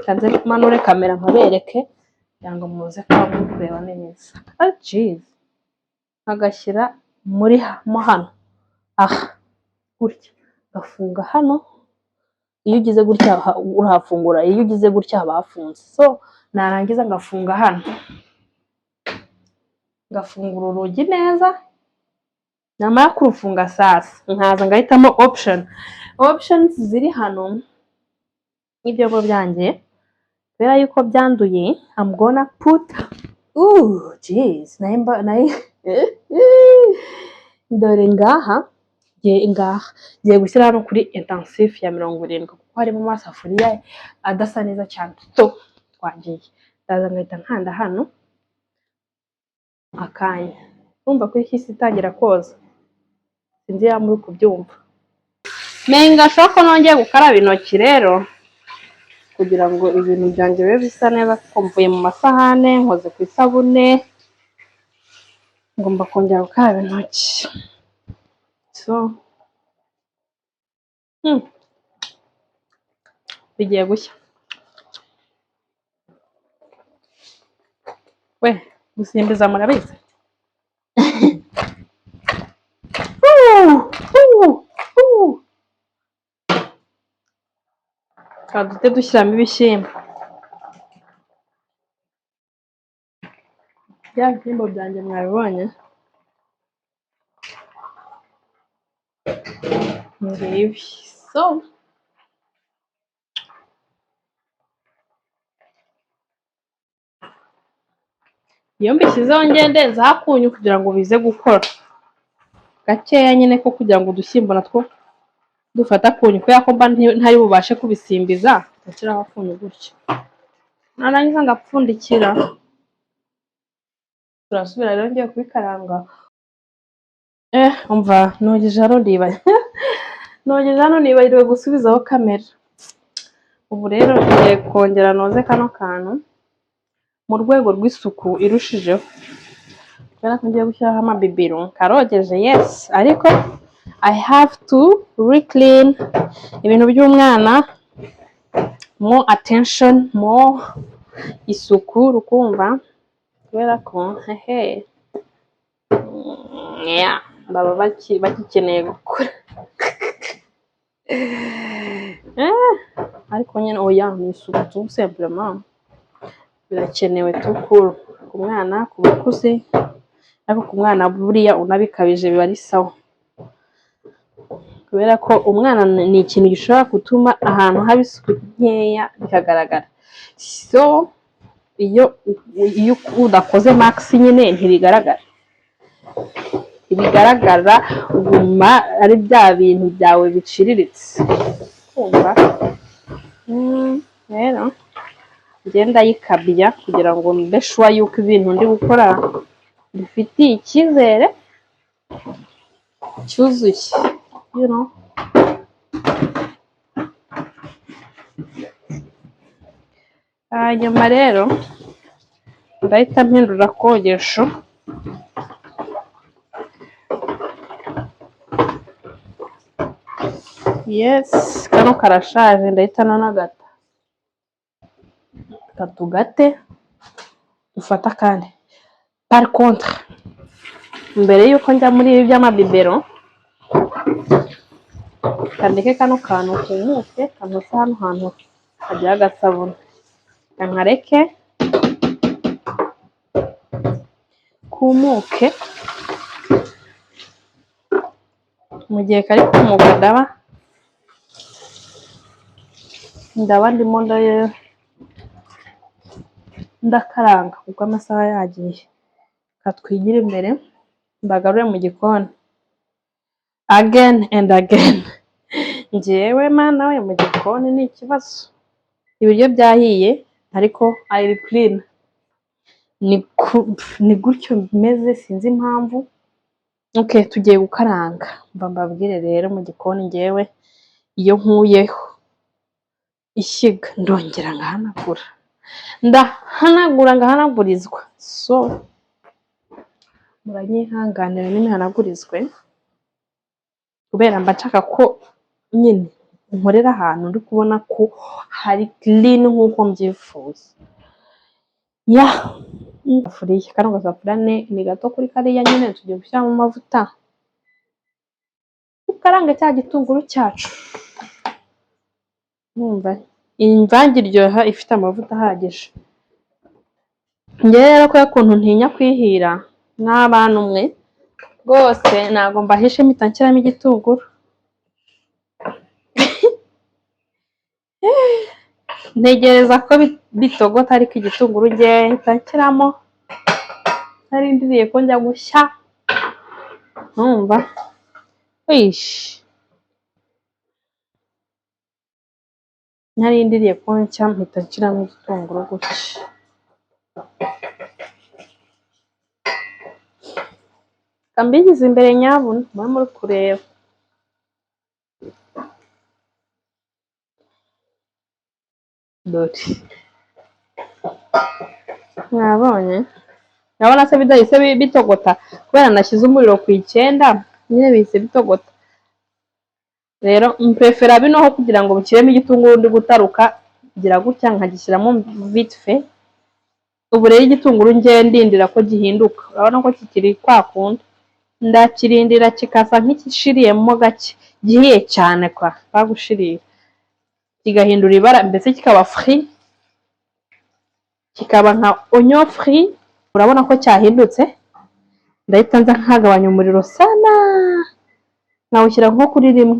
kanze manure kamera nkabereke kugira ngo muze kuba muri kureba neza. Ah jeez, nkagashyira muri mo hano aha gutya, gafunga hano. Iyo ugize gutya urahafungura, iyo ugize gutya haba hafunze. So narangiza ngafunga hano, ngafungura urugi neza. Namara kurufunga sasa nkaza ngahitamo option. Options ziri hano n'ibyombo byanjye, kubera yuko byanduye, I'm gonna put, ooh jeez, nayo nayo dore ngaha, ngiye ngaha, ngiye gushyira hano kuri intensive ya 70 kuko harimo amasafuriya adasa neza cyane. So twagiye, ndaza ngahita nkanda hano akanya, urumva ko ihise itangira koza. Sinzi niba muri kubyumva. Menga ko nongeye gukaraba intoki rero kugira ngo ibintu byanjye bibe bisa neza, kuko mvuye mu masahane, nkoze ku isabune, ngomba kongera gukaraba intoki. So bigiye gushya we, gusimbiza murabizi. Reka duhite dushyiramo ibishyimbo. Bya bishyimbo byanjye mwabibonye, ngibi. So iyo mbishyizeho ngendenzaho akunyu kugira ngo bize gukora gakeya nyine, ko kugira ngo udushyimbo natwo dufate akunyu, kubera ko mba ntari bubashe kubisimbiza, ndashyiraho akunyu gutya, narangiza ngapfundikira. Turasubira rero ngiye kubikaranga. Umva, nogeje hano nogeje hano nibagirwa gusubizaho kamera. Ubu rero ngiye kongera noze kano kantu mu rwego rw'isuku irushijeho. Kubera ko ngiye gushyiraho amabiberon, karogeje, yes, ariko I have to reclean ibintu by'umwana. More attention, more isuku, rukumva, kubera ko hehe, yeah, baba bagikeneye gukura. Ariko nyine oya, ni isuku tout simplement, birakenewe tukuru ku mwana, ku bakuze, ariko ku mwana buriya unabikabije biba ari sawa, kubera ko umwana ni ikintu gishobora gutuma ahantu haba isuku nkeya bikagaragara. So iyo udakoze max nyine ntibigaragara, ntibigaragara, uguma ari bya bintu byawe biciriritse, kumva. Rero njye ndayikabya kugira ngo mbe sure yuko ibintu ndi gukora bifitiye icyizere cyuzuye. Hanyuma rero ndahita mpindura kogesho. Yes, kano karashaje, ndahita nanagata. Katugate dufate akandi. Par contre, mbere yuko njya muri ibi by'amabiberon, kandeke kano kantu kumuke, kanose hano hantu hagira agasabune, nkareke kumuke. Mu gihe kari kumuka ndaba ndimo ndakaranga, kuko amasaha yagiye. Katwigire imbere mbagarure mu gikoni again and again. Njyewe Mana we, mu gikoni ni ikibazo. Ibiryo byahiye ariko I will clean. Ni gutyo bimeze, sinzi impamvu. Okay, tugiye gukaranga. Mba mbabwire rero, mu gikoni njyewe iyo nkuyeho ishyiga ndongera ngahanagura, ndahanagura ngahanagurizwa. So muranyihanganira n'imihanagurizwe, kubera mba nshaka ko nyine nkorera ahantu ndi kubona ko hari clean nk'uko mbyifuza. Ya isafuriya, kano gasafuriya ni gato kuri kariya nyine. Tugiye gushyiramo amavuta, ukarange cya gitunguru cyacu. Mwumva iyi mvange iryoha ifite amavuta ahagije. Njyewe rero kubera ukuntu ntinya kwihira mw'abana umwe rwose, ntabwo mbahishe, mpita nshyiramo igitunguru. Ntegereza ko bitogota, ariko igitunguru njyewe mpita nshyiramo ntarindiriye ko njya gushya. Numva ish, ntarindiriye ko nshya, mpita nshyiramo igitunguru gutya. Mbigize imbere nyabuna mube muri kureba. Dore mwabonye, ndabona se bidahise bitogota kubera nashyize umuriro ku 9 nyine, bihise bitogota. Rero mprefera bino ho kugira ngo bushyiremo igitunguru ndi gutaruka, ngira gutya nkagishyiramo vite fait. Ubu rero igitunguru njye ndindira ko gihinduka, urabona ko kikiri kwa kundi, ndakirindira kikasa nk'igishiriyemo gake, gihiye cyane kwa bagushirira, kigahindura ibara, mbese kikaba frit, kikaba nka oignon frit. Urabona ko cyahindutse, ndahita nza nkagabanya umuriro sana, nkawushyira nko kuri 1,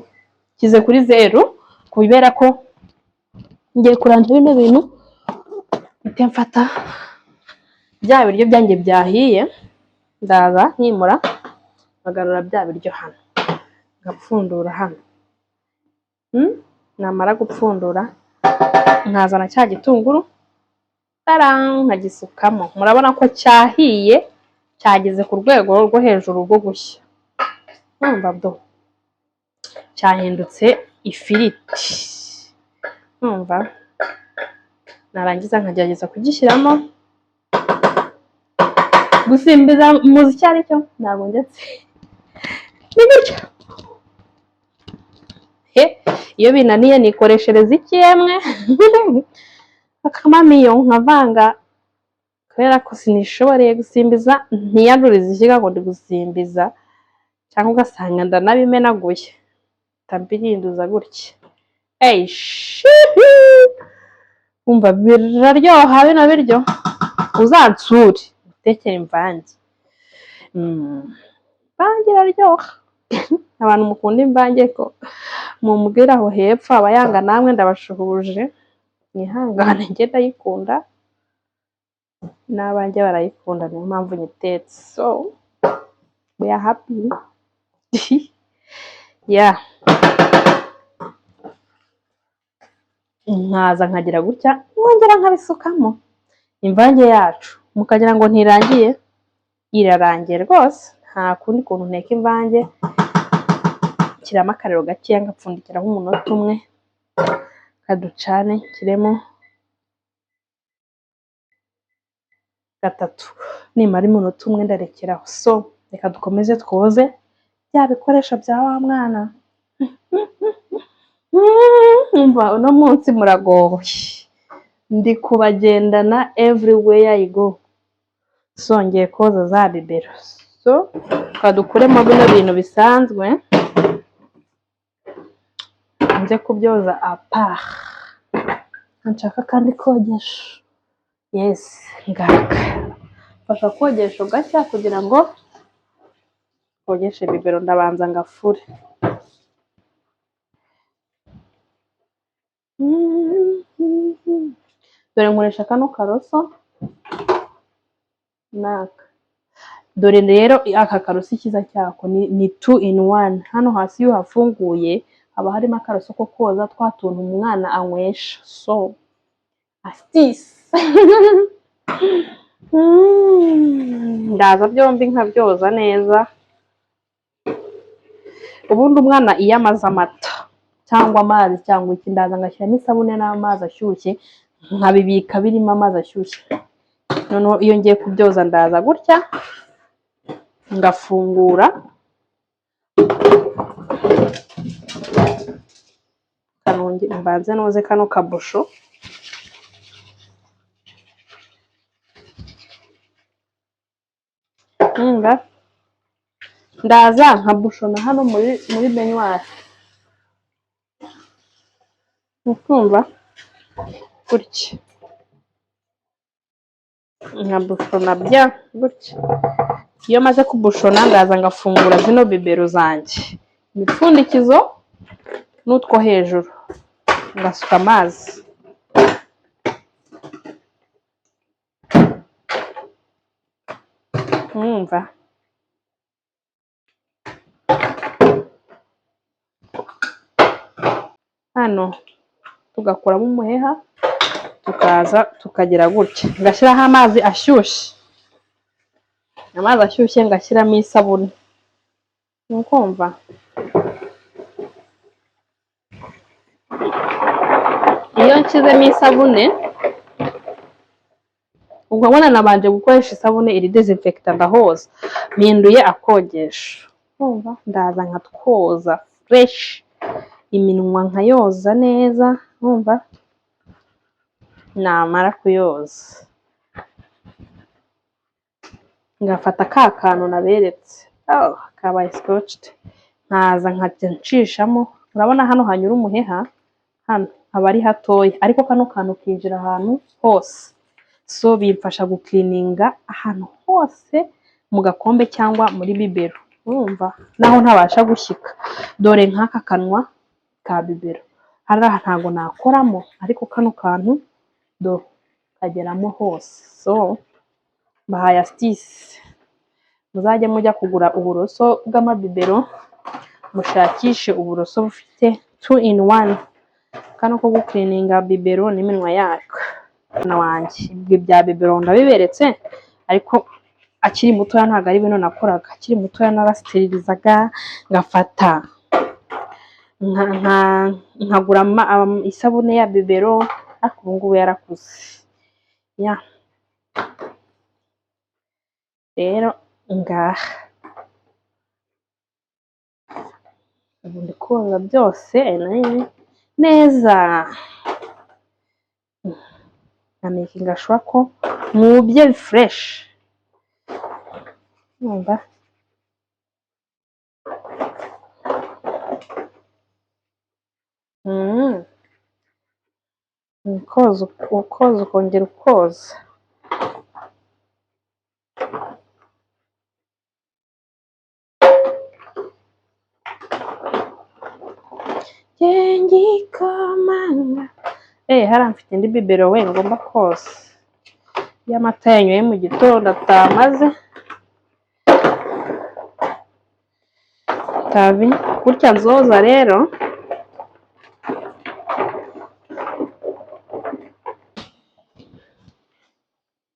nshyize kuri 0, kubera ko ngiye kurangira bino bintu. Mpite mfata bya biryo byanjye byahiye, ndaza nkimura nkagarura bya biryo hano, ngapfundura hano. Namara gupfundura nkazana cya gitunguru, tara, nkagisukamo. Murabona ko cyahiye, cyageze ku rwego rwo hejuru rwo gushya. Urumva do, cyahindutse ifiriti. Urumva, narangiza nkagerageza kugishyiramo Gusimbiza muzi icyo ari cyo? Ntabwo ndetse ni gutya. He, iyo binaniye nikoreshereza ikiyemwe akamamiyo nkavanga, kubera ko sinishoboreye gusimbiza, ntiyandurize ishyiga ngo ndi gusimbiza, cyangwa ugasanga ndanabimenaguye. Mbirinduza gutya. Eish, umva, biraryoha bino biryo. Uzansure utekere imvange. Imvange iraryoha. Abantu mukunda imvange ko mumbwira aho hepfo. Abayanga namwe ndabashuhuje, mwihangane. Njye ndayikunda n'abanjye barayikunda, niyo mpamvu nyitetse. So we are happy, yeah. Nkaza nkagira gutya, nkongera nkabisukamo imvange yacu, mukagira ngo ntirangiye. Irarangiye rwose. Nta kundi kuntu nteka imvange, nshyiramo akariro gakeya, ngapfundikiraho umunota umwe, kaducane. Nshyiremo gatatu, nimara umunota umwe ndarekeraho. So reka dukomeze twoze bya bikoresho bya wa mwana. Umva, uno munsi muragowe, ndi kubagendana everywhere I go. So ngiye koza za bibero. So kadukuremo bino bintu bisanzwe, nze kubyoza apart. Nshaka kandi kogesha. Yes, ngaka mfasha kogesha gashya kugira ngo kogeshe bibero. Ndabanza ngafure. Dore nkoresha kano karoso naka. Dore rero aka karoso, icyiza cyako ni two in one. Hano hasi iyo uhafunguye haba harimo akaroso ko koza twa tuntu umwana anywesha. So astuce, ndaza byombi nkabyoza neza. Ubundi umwana iyo amaze amata cyangwa amazi cyangwa iki, ndaza ngashyiramo isabune n'amazi ashyushye, nkabibika birimo amazi ashyushye. Noneho iyo ngiye kubyoza, ndaza gutya ngafungura, mbanze noze kano kabusho. Ndaza nkabushona hano muri baignoire, ukumva gutya, nkabushona bya gutya. Iyo maze kubushona, ndaza ngafungura zino bibero zanjye, imipfundikizo n'utwo hejuru, ngasuka amazi. Mwumva hano tugakuramo umuheha, tukaza tukagira gutya, ngashyiraho amazi ashyushye, amazi ashyushye, ngashyiramo isabune. Nukumva iyo nshyizemo isabune, ubwo mbona nabanje gukoresha isabune iri désinfectant, ndahoza, mpinduye akogesho. Urumva, ndaza nkatwoza fresh, iminwa nkayoza neza. Urumva, namara kuyoza ngafata ka kantu naberetse, oh, kabaye scotched, nkaza nkajya nshishamo. Urabona hano hanyura umuheha, hano aba ari hatoya, ariko kano kantu kinjira ahantu hose. So bimfasha gucleaninga ahantu hose mu gakombe cyangwa muri bibero. Urumva naho ntabasha gushyika, dore nk'aka kanwa ka bibero hariya ntago nakoramo, ariko kano kantu do kageramo hose. So mbahaye astuce: muzajye mujya kugura uburoso bw'amabibero, mushakishe uburoso bufite two in one, kano ko gucleaninga bibero n'iminwa yako. Umwana wanjye ibyo bya bibero ndabiberetse, ariko akiri mutoya ntabwo ari bino nakoraga. Akiri mutoya narasterilizaga, ngafata nkagura isabune ya bibero, ariko ubu ngubu yarakuze ya. Rero ngaha ubu ndi koza byose neza, nka making sure ko mwubye fresh. Urumva, koza ukoza ukongera ukoza. Ngikomanga hariya mfite indi biberon we ngomba koza y'amata yanyweye mu gitondo atamaze. Tavi gutya nzoza rero.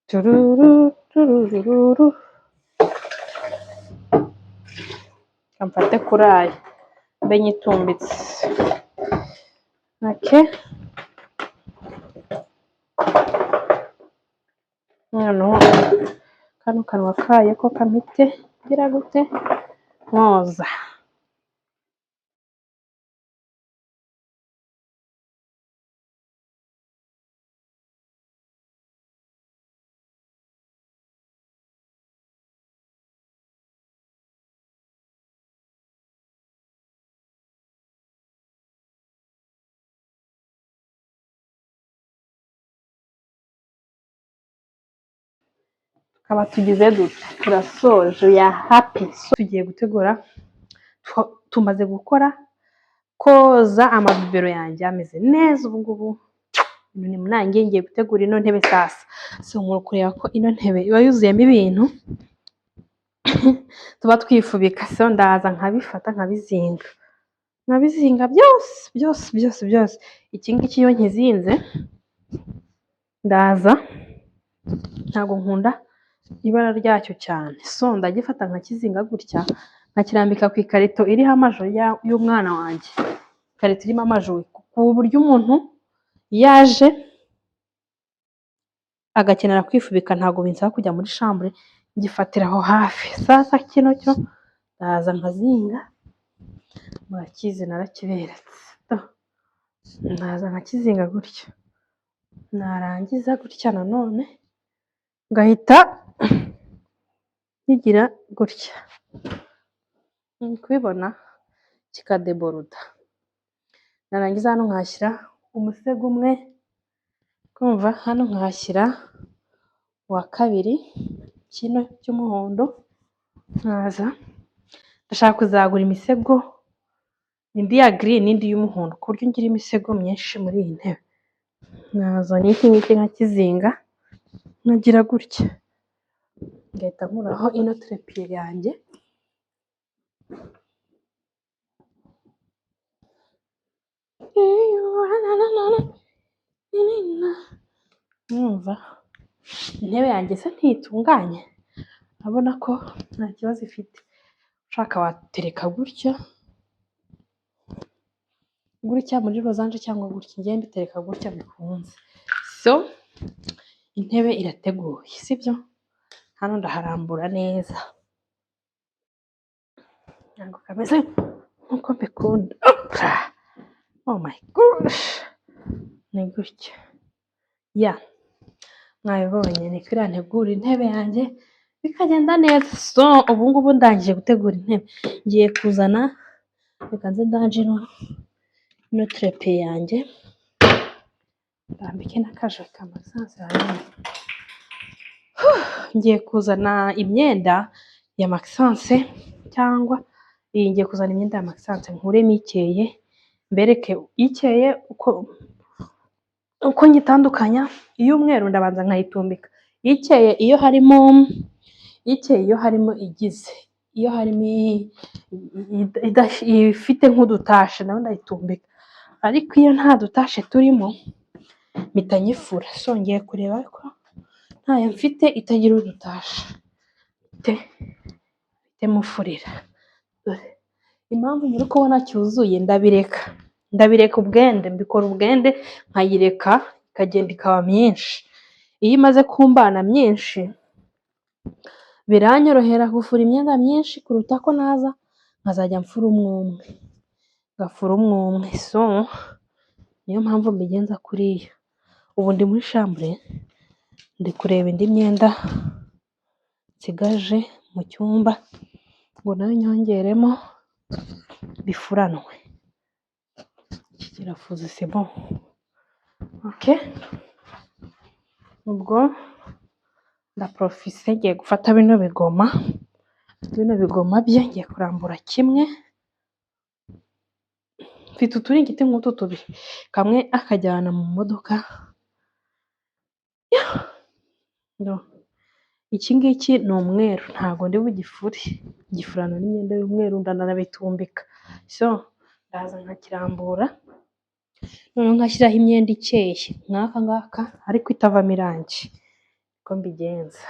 Tururu turururu, mfate kuri aya mbe nyitumbitse. Okay, noneho kano kanwa kayo ko kamite ngira gute nkoza. Tukaba tugize dute, turasoje ya happy. Tugiye gutegura, tumaze gukora koza amabiberon yanjye ameze neza ubu ngubu ni munange. Ngiye gutegura ino ntebe sasa. So nkuru kureba ko ino ntebe iba yuzuyemo ibintu tuba twifubika, so ndaza nkabifata nkabizinga, nkabizinga byose byose byose byose. Iki ngiki iyo nkizinze ndaza, ntabwo nkunda ibara ryacyo cyane, so ndagifata nkakizinga gutya, nkakirambika ku ikarito iriho amajoue y'umwana wanjye, ikarito irimo amajoue, ku buryo umuntu yaje agakenera kwifubika ntabwo binsaba kujya muri chambre, ngifatira aho hafi. Sasa kino cyo ndaza nkazinga, murakizi narakiberetse, ndaza nkakizinga gutya, narangiza gutya nanone ngahita nkigira gutya, muri kubibona kikadeboruda. Narangiza hano nkahashyira umusego umwe, kumva hano nkahashyira uwa kabiri, kino cy'umuhondo, nkaza ndashaka kuzagura imisego indi ya green n'indi y'umuhondo, ku buryo ngira imisego myinshi muri iyi ntebe. Naza n'iki ngiki nkakizinga, nkagira gutya, ngahita nkuraho ino trépied yanjye. Mwumva intebe yanjye se ntitunganye? Urabona ko nta kibazo ifite. Ushaka watereka gutya gutya muri losange cyangwa gutya, njyewe mbitereka gutya bikunze. So intebe irateguye, sibyo? Hano ndaharambura neza, ntabwo kameze nkuko mbikunda. Oh my gosh, ni gutya ya mwabibonye, ni kuriya ntegura intebe yanjye bikagenda neza. So ubu ngubu ndangije gutegura intebe, ngiye kuzana, reka nze ndanje ino trépied yanjye, ndambike n'akajoue ka Maxence hanyuma ngiye kuzana imyenda ya Maxence, cyangwa iyi, ngiye kuzana imyenda ya Maxence nkuremo ikeye, mbereke ikeye uko nyitandukanya. Iy'umweru ndabanza nkayitumbika, ikeye iyo harimo, ikeye iyo harimo igize, iyo harimo ifite nk'udutache nayo ndayitumbika, ariko iyo nta dutache turimo mpita nyifura. So ngiye kureba ko ntayo mfite itagira udutache, mpite mufurira. Dore impamvu muri kubona cyuzuye, ndabireka, ndabireka ubwende, mbikora ubwende nkayireka ikagenda ikaba myinshi. Iyo imaze kumbana myinshi Biranyorohera gufura imyenda myinshi kuruta ko naza nkazajya mfura umwe umwe, ngafura umwe umwe. So niyo mpamvu mbigenza kuriya. Ubu ndi muri chambre, ndi kureba indi myenda nsigaje mu cyumba ngo nayo nyongeremo bifuranwe. Iki kirafuze, c'est bon. Okay, ubwo ndaprofise, ngiye gufata bino bigoma bye, ngiye kurambura kimwe. Mfite uturingiti nk'utu tubiri, kamwe akajyana mu modoka. No. Iki ngiki ni umweru, ntabwo ndi bugifure, gifurana n'imyenda y'umweru, ndanabitumbika. So ndaza nkakirambura, noneho nkashyiraho imyenda ikeye nk'aka ngaka ariko itavamo irangi, niko mbigenza.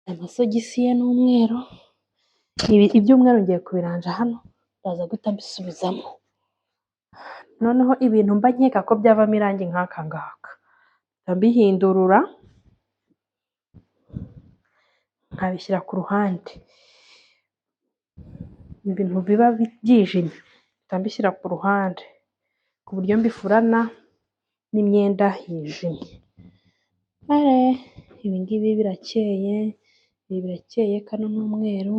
Amasogisi ye ni umweru, iby'umweru ngiye kubiranja hano, ndaza guhita mbisubizamo. Noneho ibintu mba nkeka ko byavamo irangi nk'aka ngaka, ndabihindurura nkabishyira ku ruhande. Ibintu biba byijimye mpita mbishyira ku ruhande, ku buryo mbifurana n'imyenda yijimye. Ibi ngibi birakeye, ibi birakeye, kano ni umweru,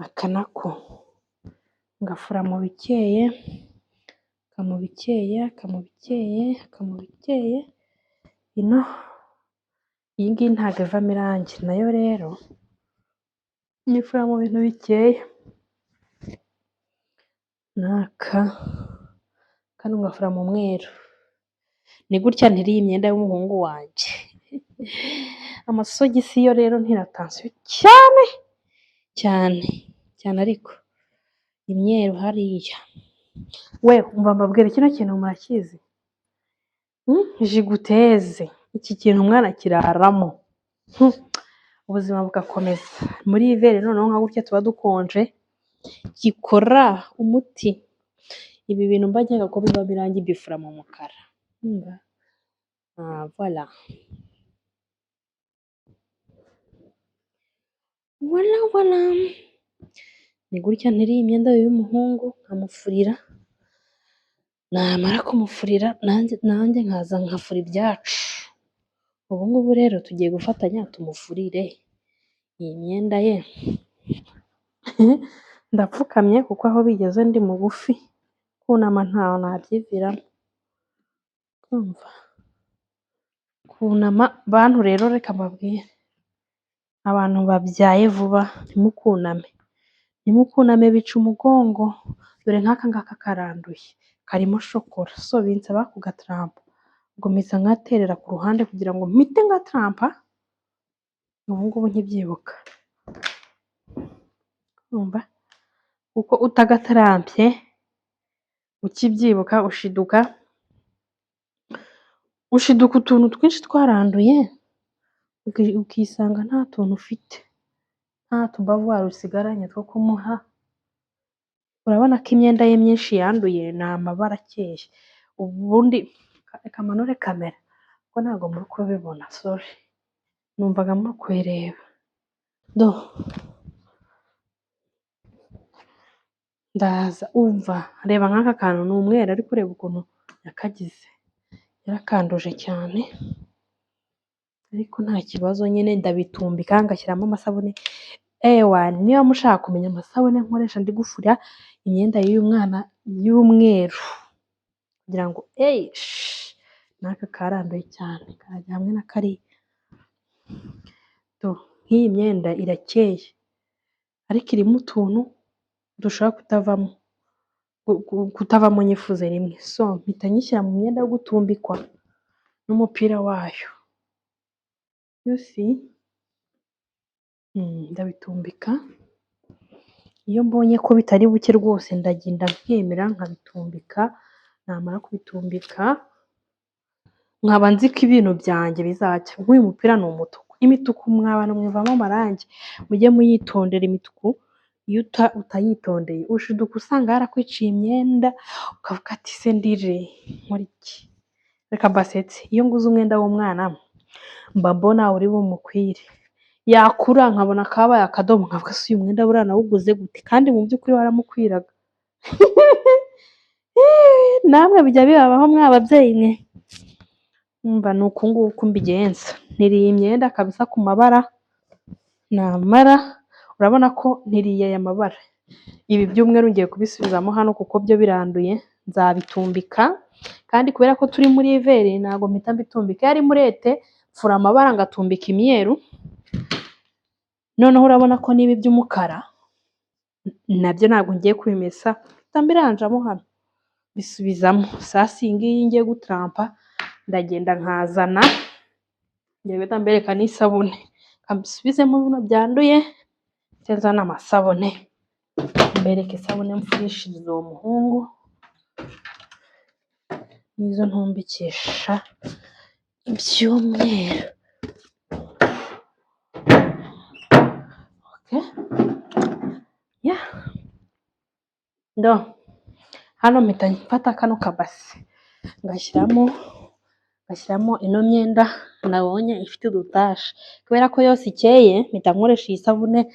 aka nako ngafura mu bikeye, aka mu bikeye, aka mu bikeye, aka mu bikeye, ino iyi ngiyi ntabwo ivamo irangi, nayo rero nyifura mu bintu bikeye. N'aka kano ngafura mu mweru. Ni gutya ntiriye imyenda y'umuhungu wanjye. Amasogisi yo rero ntira attention cyane cyane cyane, ariko imyeru hariya. We, umva mbabwire, kino kintu murakizi? Gigotteuse, iki kintu umwana akiraramo, ubuzima bugakomeza. Muri hiver noneho nka gutya tuba dukonje, gikora umuti. Ibi bintu mba nkeka ko bivamo irangi, mbifura mu mukara. Voilà. Voilà, voilà. Ni gutya ntiriye imyenda y'umuhungu, nkamufurira, namara kumufurira nanjye nkaza nkafura ibyacu. Ubu ngubu rero tugiye gufatanya tumufurire iyi myenda ye. Ndapfukamye kuko aho bigeze ndi mugufi, kunama ntaho nabyiviramo. Urumva? Kunama, bantu rero reka mbabwire, abantu babyaye vuba ntimukuname, ntimukuname bica umugongo. Dore nk'aka ngaka karanduye, karimo shokora, so binsaba kugatarampa. Ubwo mpita nkaterera ku ruhande kugira ngo mpite ngatarampa, ubu ngubu nkibyibuka. Urumva? Kuko utagatarampye ukibyibuka ushiduka utuntu twinshi twaranduye, ukisanga nta tuntu ufite, nta tubavoir usigaranye two kumuha. Urabona ko imyenda ye myinshi yanduye ni amabara akeye. Ubundi reka manure kamera kuko ntabwo muri kubibona, sorry, numvaga muri kubireba. Do, ndaza, umva, reba nk'aka kantu ni umweru ariko reba ukuntu yakagize, yarakanduje cyane, ariko nta kibazo nyine ndabitumbika ngashyiramo amasabune. Ewa, niba mushaka kumenya amasabune nkoresha ndi gufura imyenda y'uyu mwana y'umweru, kugira ngo eish, n'aka karanduye cyane karajya hamwe na kariya. Do, nk'iyi myenda irakeye ariko irimo utuntu dushobora kutavamo nyifuze rimwe, so mpita nyishyira mu myenda yo gutumbikwa n'umupira wayo. You see? Ndabitumbika, iyo mbonye ko bitari buke rwose ndagenda nkemera nkabitumbika, namara kubitumbika nkaba nzi ko ibintu byanjye bizacya. Nk'uyu mupira ni umutuku, imituku mwa bantu mwe ivamo amarangi, mujye muyitondera imituku, iyo utayitondeye ushiduka usanga yarakwiciye imyenda, ukavuga ati se ndire nkore iki? Reka mbasetse, iyo nguze umwenda w'umwana Mba mbona uri bumukwire. Yakura nkabona kabaye akadomo, nkavuga: "Se uyu mwenda buriya nawuguze gute?" Kandi mu by'ukuri waramukwiraga. Namwe bijya bibabaho, mwa babyeyi mwe? Umva, ni uku nguku mbigenza. Ntiriye imyenda kabisa ku mabara, namara urabona ko ntiriye aya mabara. Ibi by'umweru ngiye kubisubizamo hano kuko byo biranduye, nzabitumbika. Kandi kubera ko turi muri hiver, ntabwo mpita mbitumbika. Iyo ari muri été, mfura amabara ngatumbika imyeru. Noneho urabona ko n'ibi by'umukara nabyo ntabwo ngiye kubimesa, mpita mbiranjamo hano, bisubizamo. Sasa iyi ngiyi ngiye gutarampa, ndagenda nkazana, ngiye guhita mbereka n'isabune. Reka mbisubizemo bino byanduye, mpite nzana amasabune, mbereke isabune mfurishiriza uwo muhungu n'izo ntumbikisha iby'umweru. Okay. Yeah. Do hano mpita mfata kano kabase, ngashyiramo ino myenda nabonye ifite udutache. Kubera ko yose ikeye, mpita nkoresha iyi sabune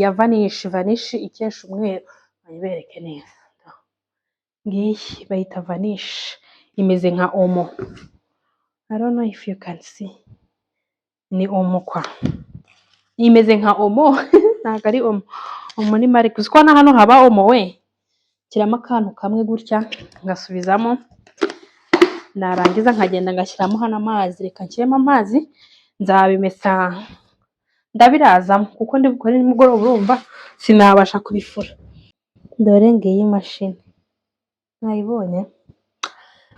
ya Vanish. Vanish ikesha umweru, bayibereke neza. Ngiyi bayita Vanish, imeze nka Omo. I don't know if you can see. Ni Omo kwa. Imeze nka Omo, ntabwo ari Omo. Omo ni marike. Uzi ko na hano haba Omo we? Nshyiramo akantu kamwe gutya, ngasubizamo, narangiza nkagenda ngashyiramo hano amazi. Reka nshyiremo amazi, nzabimesa ndabirazamo kuko ndi bukore nimugoroba, urumva sinabasha kubifura. Dore ngiyi mashini, mwayibonye?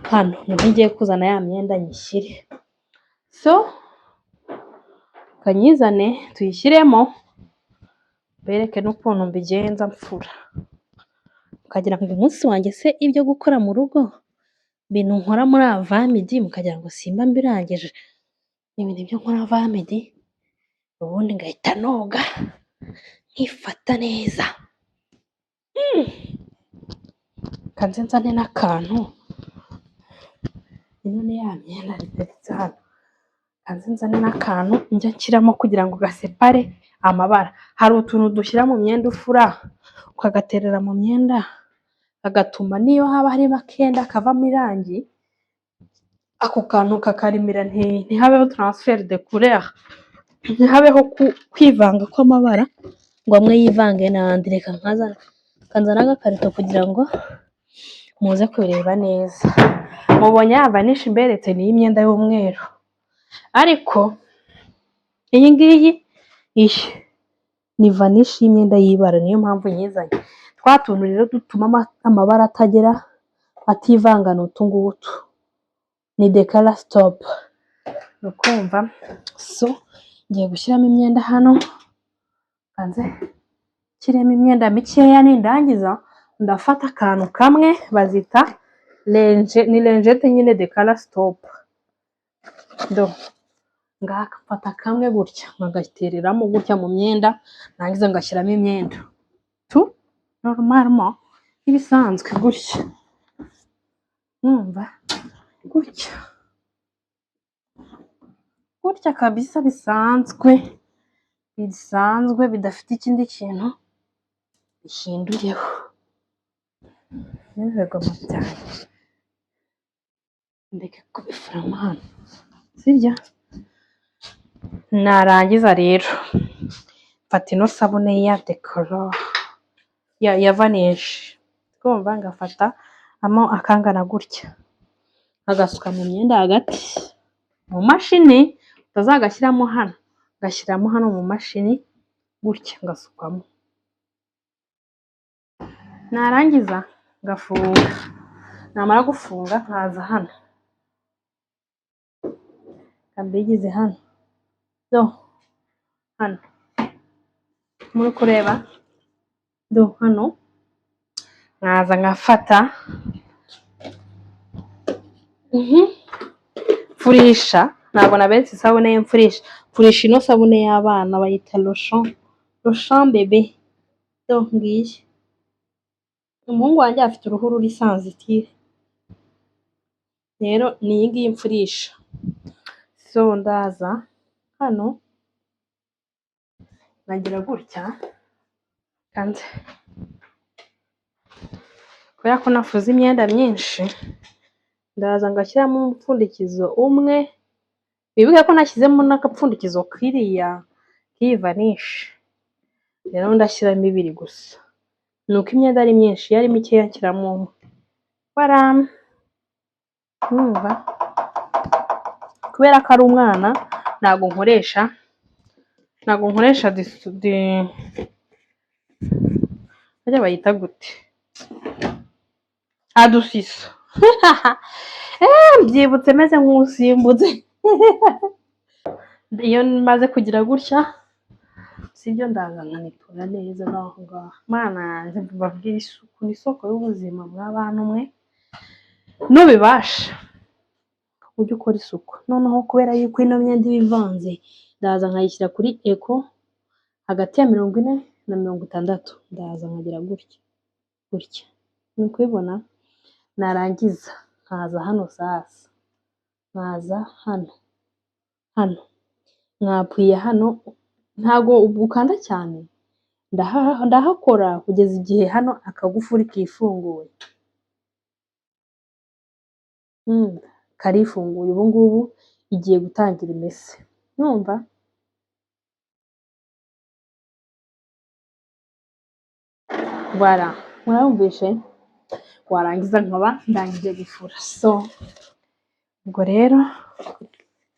Hano niho ngiye kuzana ya myenda nyishyire. So kanyizane tuyishyiremo, mbereke n'ukuntu mbigenza mfura. Mukagira ngo umunsi wanjye se ibyo gukora mu rugo, ibintu nkora muri avant-midi, mukagira ngo simba mbirangije. Ibi nibyo nkora avant-midi, ubundi ngahita noga nkifata neza. Reka nze nzane n'akantu, ino ni ya myenda iteretse hano. Reka nze nzane n'akantu njya nshyiramo kugira ngo gasepare amabara. Hari utuntu dushyira mu myenda ufura, ukagaterera mu myenda, kagatuma niyo haba harimo akenda kavamo irangi, ako kantu kakarimira, ntihabeho transfert de couleur, ntihabeho kwivanga kw'amabara ngo amwe yivange n'andi. Reka nzane agakarito kugira ngo muze kubireba neza. Mubonye ya Vanish mberetse, ni iy'imyenda y'umweru, ariko iyi ngiyi, iyi ni Vanish y'imyenda y'ibara, niyo mpamvu nyizanye. Twa tuntu rero dutuma amabara atagera, ativanga, ni utu ngutu, ni decolor stop, urukumva? So ngiye gushyiramo imyenda hano, nze nshyiremo imyenda mikeya, nindangiza ndafata akantu kamwe bazita ni lingette nyine, decolor stop. Do ngaka, mfata kamwe gutya nkagatereramo gutya mu myenda, narangiza ngashyiramo imyenda tu normalement nk'ibisanzwe gutya, mwumva gutya gutya kabisa, bisanzwe bisanzwe, bidafite ikindi kintu bihinduyeho. N'ibigoma byanjye ndeke kubifuramo hano, sibyo? Narangiza rero mfata ino sabune ya decolor ya Vanish, twumva, ngafata amo akangana gutya, agasuka mu myenda hagati mu mashini. Utazagashyiramo hano, ngashyiramo hano mu mashini gutya, ngasukamo, narangiza ngafunga. Namara gufunga nkaza hano, mbigize hano, do hano muri kureba, do hano nkaza nkafata mfurisha. Ntabwo naberetse isabune ye mfurisha. Mfurisha ino sabune y'abana bayita lotion, lotion bébé. Do ngiyi. Umuhungu wanjye afite uruhu ruri sensitive, rero ni iyi ngiyi mfurisha. So So ndaza hano nkagira gutya, kandi kubera ko nafuze imyenda myinshi, ndaza ngashyiramo umupfundikizo umwe. Wibuke ko nashyizemo n'agapfundikizo k'iriya k'iyi Vanish. Rero ndashyiramo ibiri gusa, ni uko imyenda ari myinshi. Iyo ari mikeya nshyiramo umwe. Voilà, urumva, kubera ko ari umwana, ntabwo nkoresha di harya bayita gute, adusiso. Mbyibutse meze nk'usimbutse. Iyo maze kugira gutya, sibyo, ndaza nkanitura neza n'aho ngaho. Mana yanjye, mbabwire, isuku ni isoko y'ubuzima. Mwa bantu mwe, nubibasha ujye ukora isuku. Noneho kubera yuko ino myenda iba ivanze, ndaza nkayishyira kuri eco hagati ya 40 na 60. Ndaza nkagira gutya gutya, ni ukubibona. Narangiza nkaza hano sasa, nkaza hano hano, nkapuye hano. Ntago ukanda cyane, ndahakora kugeza igihe hano akagufuri kifunguye. Karifunguye ubu ngubu, igiye gutangira imese. Numva voilà, murayumvishe. Warangiza nkaba ndangije gufura. So ubwo rero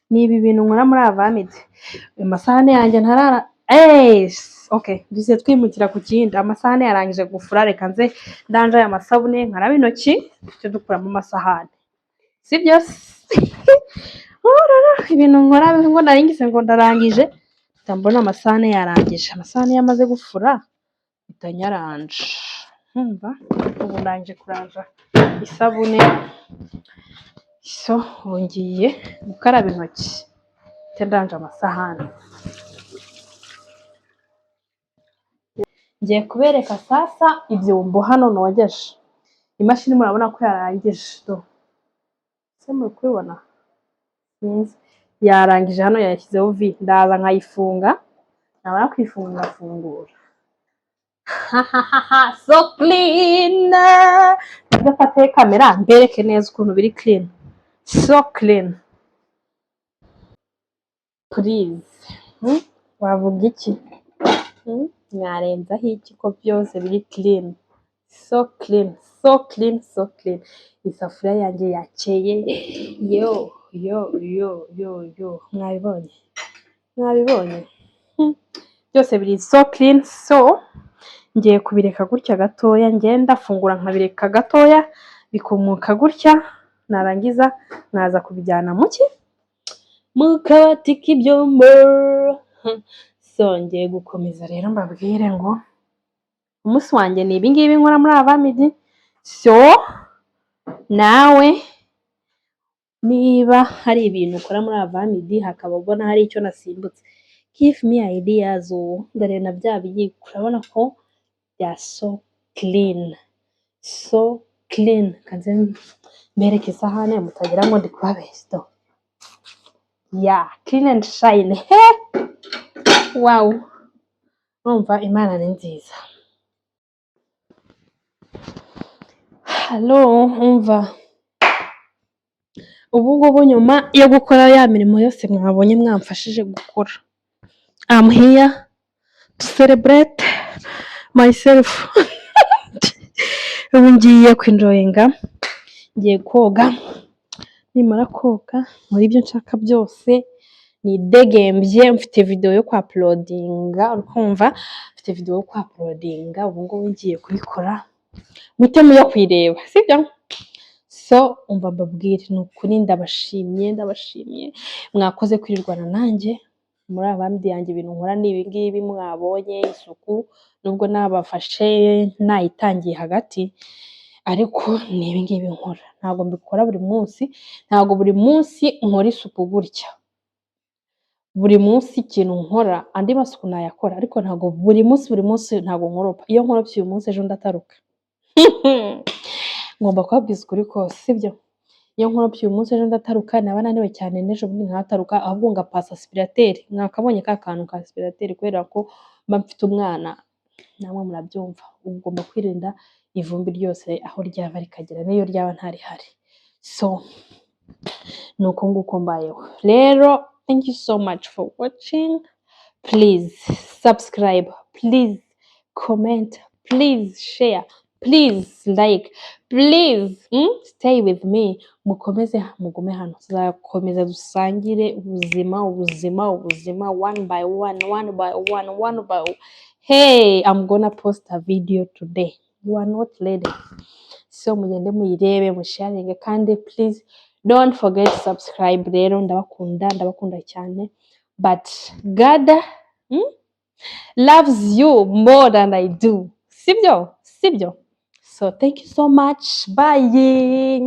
ni ibi bintu nkora muri avant-midi. Amasahani yanjye ntarara. Okay, duhise twimukira ku kindi. Amasahani yarangije gufura, reka nze ndanje aya masabune, nkaraba intoki, tujye dukuramo amasahani, sibyo se? Ibintu nkora ngo naringize ngo ndarangije, mpita mbona amasahani yarangije. Amasahani iyo amaze gufura mpita nyaranja. Nkumva ubu ndangije kuranja isabune. So ubu ngiye gukaraba intoki, mpite ndanja amasahani. Ngiye kubereka sasa ibyombo hano nogeje. Imashini murabona ko yarangije, do ese muri kubibona? Sinzi, yarangije hano yashyizeho V. Ndaza nkayifunga, namara kuyifunga ngafungura. So clean! Ndafate kamera mbereke neza ukuntu biri clean, so clean. Please, Wavuga iki? Mwarenzaho iki ko byose biri clean, so clean, so clean, so clean? Isafuriya yanjye yakeye. Yo yo yo yo yo, mwabibonye, mwabibonye. Byose biri so clean. So ngiye kubireka gutya gatoya, ngenda fungura nkabireka gatoya bikumuka gutya, narangiza nkaza kubijyana mu ki, mu kabati k'ibyombo. So ngiye gukomeza rero mbabwire ngo umunsi wanjye ni ibingibi nkora muri avant-midi. So nawe niba hari ibintu ukora muri avant-midi, hakaba ubona hari icyo nasimbutse, give me ideas. Ubu dore na bya biyiko, urabona ko bya so clean, so clean. Kanze mbereke isahani mutagira ngo ndi kubabeshya. Do ya clean and shine. He, wow, urumva Imana ni nziza. Hello, umva, ubu ngubu nyuma yo gukora ya mirimo yose mwabonye mwamfashije gukora, I'm here to celebrate myself. Ubu ngiye kwinjoyinga, ngiye koga. Nimara koga nkore ibyo nshaka byose, nidegembye. Mfite video yo kwa-uploadinga, urikumva, mfite video yo kwa-uploadinga. Ubu ngubu ngiye kubikora, muhite mujya kuyireba, sibyo? So umva mbabwire, ni ukuri ndabashimye, ndabashimye, mwakoze kwirirwana nanjye muri avant-midi yanjye. Ibintu nkora ni ibingibi mwabonye. Isuku, nubwo nabafashe nayitangiye hagati, ariko ni ibingibi nkora. Ntabwo mbikora buri munsi, ntabwo buri munsi nkora isuku gutya buri munsi. Ikintu nkora, andi masuku nayakora, ariko ntabwo buri munsi, buri munsi ntabwo nkoropa. Iyo nkoropye uyu munsi, ejo ndataruka. Ngomba kubabwiza ukuri kose, sibyo? Iyo nkoropye uyu munsi, ejo ndataruka, naba naniwe cyane n'ejo bundi nkahataruka, ahubwo ngapasa aspirateur. Mwakabonye ka kantu ka aspirateur, kubera ko mba mfite umwana, namwe murabyumva. Ugomba kwirinda ivumbi ryose aho ryava rikagera, n'iyo ryaba ntarihari. So ni uko nguko mbayeho rero. Thank you so much for watching. Please subscribe, please comment, please share, please like, please stay with me. Mukomeze mugume hano, tuzakomeza dusangire ubuzima, ubuzima, ubuzima, one by one, one by one, one by one. Hey, I'm gonna post a video today. You are not ready. So mugende muyirebe, musharinge, kandi please don't forget to subscribe. Rero ndabakunda, ndabakunda cyane, but God loves you more than I do. Sibyo, sibyo? So thank you so much. Bye.